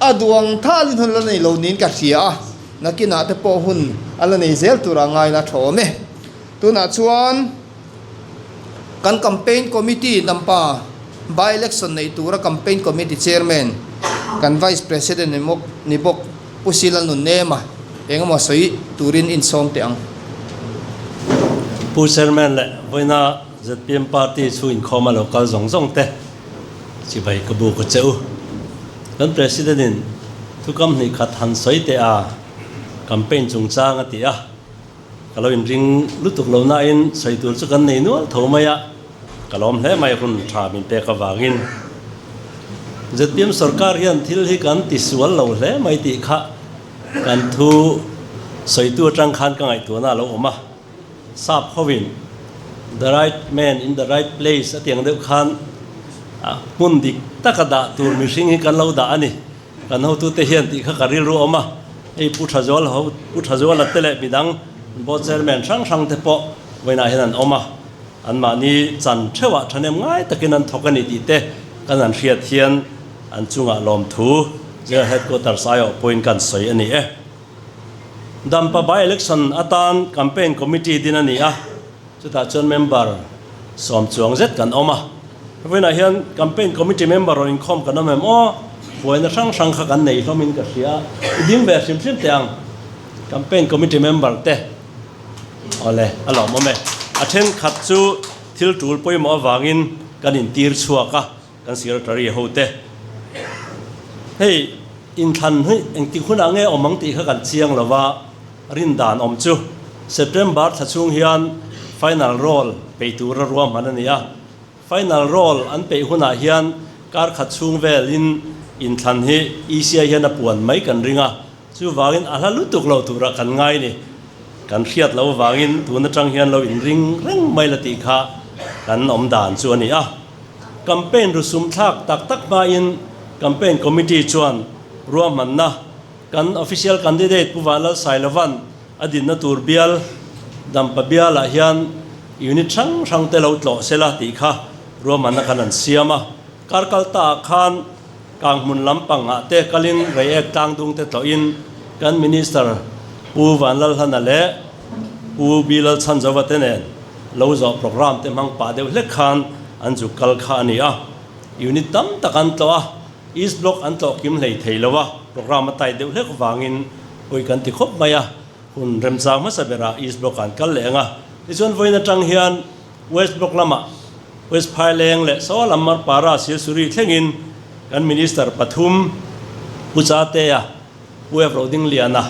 a duang thalin hun la nei lo niin ka hria a, nakinah te pawh hun a la nei zel tura ngai la tha awm e. Tunah chuan kan campaign committee Dampa by election neih tura campaign committee chairman kan vice president ni bawk Pu Sila Nunnema engemaw sawi turin insawm teh ang. Pu Chairman leh vawiina Zpm party chu inkhawm a lo kal zawng zawng te chibai ka bu ka che u. Kan President in thukam hnih khat han sawi teh a, campaign chungchang a ti a, ka lo inring lutuk lo nain sawi tur chu kan nei nual tho mai a, ka lawm hle mai hun tha min pek avangin. Zpm sorkar hian thil hi kan ti sual lo hle mai tih kha kan thu sawitu atang khan ka ngaihtuahna a lo awm a. Sap hovin. The right man in the right place a tih ang deuh khan hmun dik taka dah tur mihring hi kan lo dah a ni. Kan hotute hian tih kha ka rilru awm a, hei Pu Thazual ho, Pu Thazuala te leh midang Board Chairman hrang hrang te pawh vawiinah hian an awm a, anmahni chan theuhah thahnem ngai takin an thawk a ni tih te kan han hriat hian an chungah lawmthu General Headquarters aiawh pawhin kan sawi a ni e. Dampa by-election atan campaign committee din a ni a, chutah chuan member sawm chuang zet kan awm a. Vawiinah hian campaign committee member rawn inkhawm kan awm em aw? Buaina hrang hrang kha kan nei hlawmin ka hria a, i ding ve hrim hrim teh ang campaign committee member te. Awle, a lawmawm e. A thenkhat chu thil tul pawimawh avangin kan intir chhuak a. Kan secretary ho te hei inthlan hi engtik hunah nge awm ang tih kha kan chiang lo va, rin dan awm chu September thla chhung hian final roll peih tura ruahman a ni a, final roll an peih hunah hian kar khat chhung velin inthlan hi ECI hian a puan mai kan ring a, chuvangin a hla lutuk lo tura kan ngai ni. Kan hriat loh avangin tun atang hian lo inring reng mai la tih kha kan awm dan chu a ni a. Campaign rusum thlak tak tak hmain Campaign Committee chuan ruahmanna kan Official Candidate Pu Vanlal Sailovan a dinna tur bial Dampa bialah hian unit hrang hrang te lo tlawh sela tih kha ruahmanna khan an siam a. Kar kal ta ah khan Kanghmun lampang ah te kalin Reiek tlangdung te tlawhin kan Minister Pu Vanlalhlana leh Pu Bilalchhanzova te nen lo zawh programme te hmang pah deuh hlek khan an zuk kal kha a ni a. Unit tam tak an tlawh a, East Block an tlawh kim hlei thei lo a, programme a tight deuh hlek vangin pawi kan ti khawp mai a, hun remchang hmasa berah East Block ah an kal leh ang a. Tichuan vawiin atang hian West Block lamah West Phaileng leh Saw lam Marpara Silsuri thlengin kan Minister pathum Pu Chatea, Pu F Rodingliana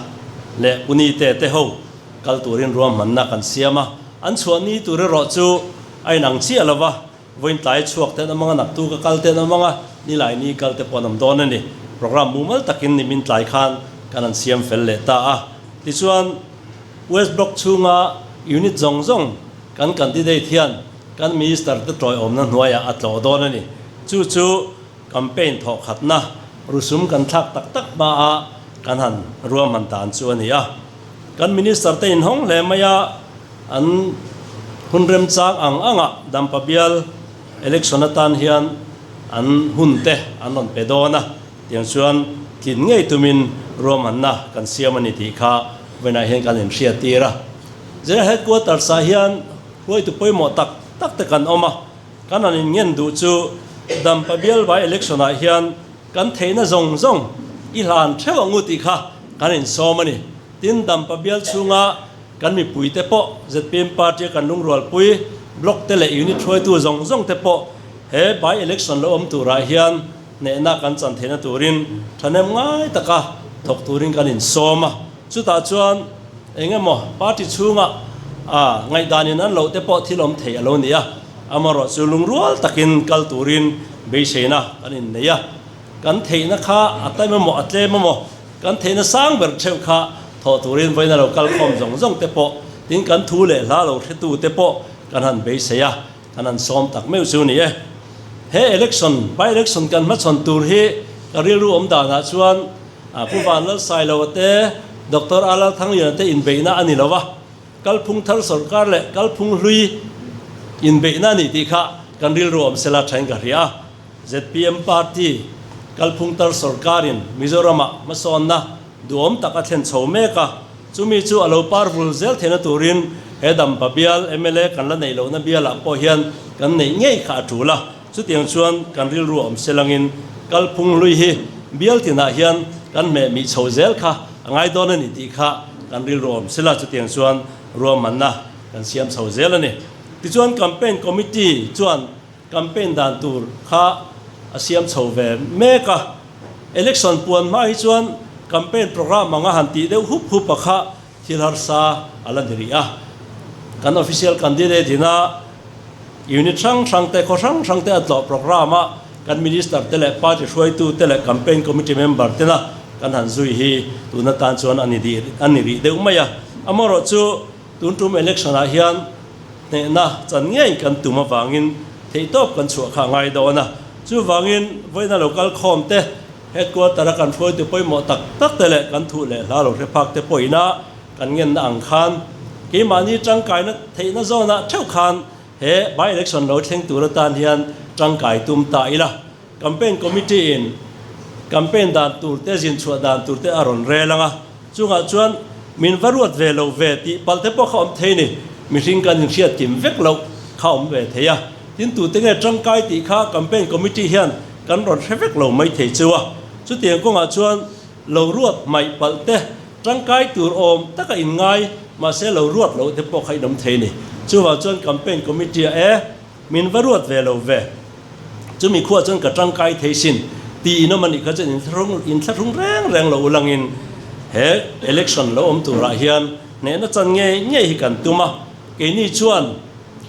leh Pu Nite te ho kal turin ruahmanna kan siam a, an chhuah ni tur erawh chu a inang chiah lo va, vawiin tlai chhuak te an awm ang a, naktuk a kal te an awm ang a, nilai ni kal te pawh an awm dawn a ni. Programme mumal takin nimin tlai khan kan han siam fel leh ta a. Tichuan, West Block chhunga unit zawng zawng kan candidate hian kan Minister te tawiawmna hnuaiah a tlawh dawn a ni. Chu chu campaign thawhkhatna rusum kan thlak tak tak hmaa kan han ruahman dan chu a ni a. Kan Minister te inhawng hle mai a, an hun remchang ang anga Dampa bial election atan hian an hun te an rawn pe dawn a, tiang chuan tlin ngei tumin ruahmanna kan siam a ni tih kha vawiinah hian kan inhriattir a. General Headquarters ah hian huaitu pawimawh tak tak te kan awm a, kan han inngen duh chu Dampa bial by election ah hian Kan theihna zawng zawng i hlan theuh ang u tih kha kan insawm a ni. Tin, Dampa bial chhunga kan mipuite pawh zpm party a kan lungrualpui block te leh unit hruaitu zawng zawng te pawh he by election lo awm turah hian hnehna kan chan theihna turin thahnem ngai taka thawk turin kan insawm a. Chutah chuan eng emaw party chhunga a ngaihdanin an loh te pawh thil awm thei a lo ni a, amaherawh chu lungrual takin kal turin beiseina kan innei a, kan theihna kha a tam emaw a tlem emaw kan theihna sang ber theuh kha thawh turin vawiin a lo kal khawm zawng zawng te pawh tin kan thu leh hla lo hretu te pawh kan han beisei a, kan han sawm tak meuh chu ni e. He election, by election kan hmachhawn tur hi ka rilru awm danah chuan Pu Vanlal Sailoa te, Doctor A Lalthangliana te inbeihna a ni lo a, kalphung thar sawrkar leh kalphung hlui inbeihna a ni tih kha kan rilru awm sela thain ka hria a. Zpm party kalphung tar sawrkarin Mizoramah hmasawnna duhawm tak a thlen chho mek a, chumi chu a lo par vul zel theihna turin he Dampa bial mla kan la neih lohna bialah pawh hian kan neih ngei kha a tul a. Chutiang chuan kan rilru awm selangin kalphung hlui hi bial tinah hian kan hmeh mih chho zel kha a ngai dawn a ni tih kha kan rilru awm sela chutiang chuan ruahmanna kan siam chho zel a ni. Tichuan campaign committee chuan campaign dan tur kha a siam chho ve mek a, election puan hma hi chuan campaign programme anga han tih deuh hup hup a kha Thil harsa a la ni rih a, kan official candidate ina unit hrang hrang te, khaw hrang hrang te a tlawh programme a kan minister te leh party hruaitu te leh campaign committee member tena kan han zui hi tun atan chuan a ni a ni rih deuh mai a. Amaherawhchu tun tum election ah hian Hnehna chan ngei kan tum avangin theihtawp kan chhuah kha a ngai dawn a. Chuvangin vawiina lo kal khawm te, headquarter a kan hruaitu pawimawh tak tak te leh kan thuh leh hla lo hre phak te pawhina kan ngenna ang khan keimahni tangkaina theihna zawnah theuh khan he by-election lo thleng tur atan hian tangkai tum ta ila. Campaign Committee in campaign dan tur te, zin chhuah dan tur te a rawn rel ang a, chungah chuan min va ruat ve lo ve tih palh te pawh kha awm thei ni, mihring kan inhriat kim vek loh kha awm ve thei a, tin tute nge tangkai tih kha Campaign Committee hian kan rawn hre vek lo mai thei chu a, chutiang kawngah chuan lo ruat hmaih palh te tangkai tur awm taka inngai mahse lo ruat loh te pawh kha inawm thei ni, chuvang chuan Campaign Committee ah e min va ruat ve lo ve. Chumi khuah chuan ka tangkai thei sin ti in awm a nih kha chuan inthlahrung reng reng lo ulangin he election lo awm turah hian hnehna chan ngei ngei hi kan tum a. Keini chuan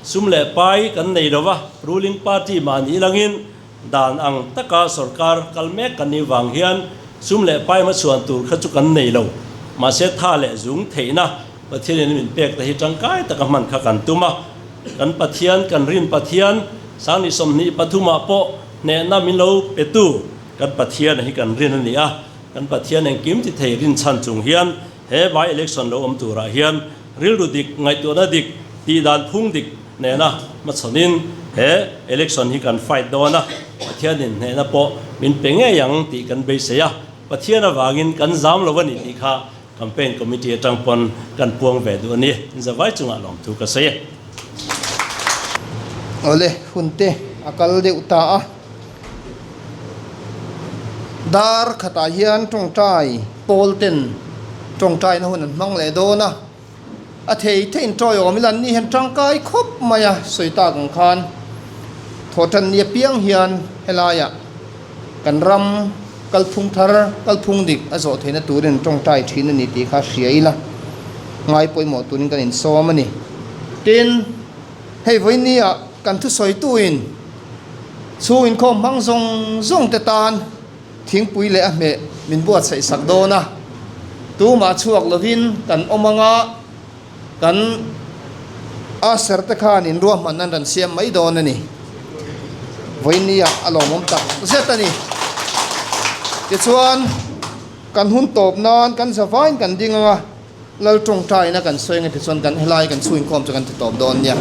sum leh pai kan nei lo va, ruling party mahni ilangin dan ang taka sorkar kal mek kan nih vang hian sum leh pai hmachhuan tur kha chu kan nei lo. Mahse tha leh zung theihna Pathianin min pek te hi tangkai taka hman kha kan tum a. Kan Pathian, kan rin Pathian, Sangni 23 ah pawh hnehna min lo petu kan Pathian hi kan rin a ni a. Kan Pathian engkim ti thei rin chhan chung hian he by election lo awm turah hian rilru dik, ngaihtuahna dik, tihdan phung dik nena hmachhawnin he election hi kan fight dawn a. Pathianin hnehna pawh min pe ngei ang tih kan beisei a. Pathian avangin kan zam lo a ni tih kha Campaign Committee atang pawn kan puang ve duh a ni. Zavai chungah lawmthu ka sawi e. Awle, hun te a kal deuh ta a. Dar khatah hian tawngtai pawl ten tawngtaina hun an hmang leh dawn a. A thei theiin tawiawm ila an ni hian tangkai khawp mai a sawi tak ang khan thawhtan ni apiang hian helaiah kan ram kalphung thar kalphung dik a zawh theihna turin tawngtai thin a ni tih kha hria ila ngai pawimawh turin kan insawm a ni. Tin, hei vawinia kan thusawi-tuin chhung inkhawm hmang zawng zawng te tan Thingpui leh a hmeh min buatsaih sak dawn a, tumah chhuak lovin kan awm anga kan usher te khan in ruahman an rawn siam mai dawn a ni. Vawinia a lawmawm tak zet a ni. Tichuan, kan hun tawp nan kan zavain kan ding anga Lal tawngtaina kan sawi anga tichuan kan helai kan chhungkhawm chu kan ti tawp dawn nia.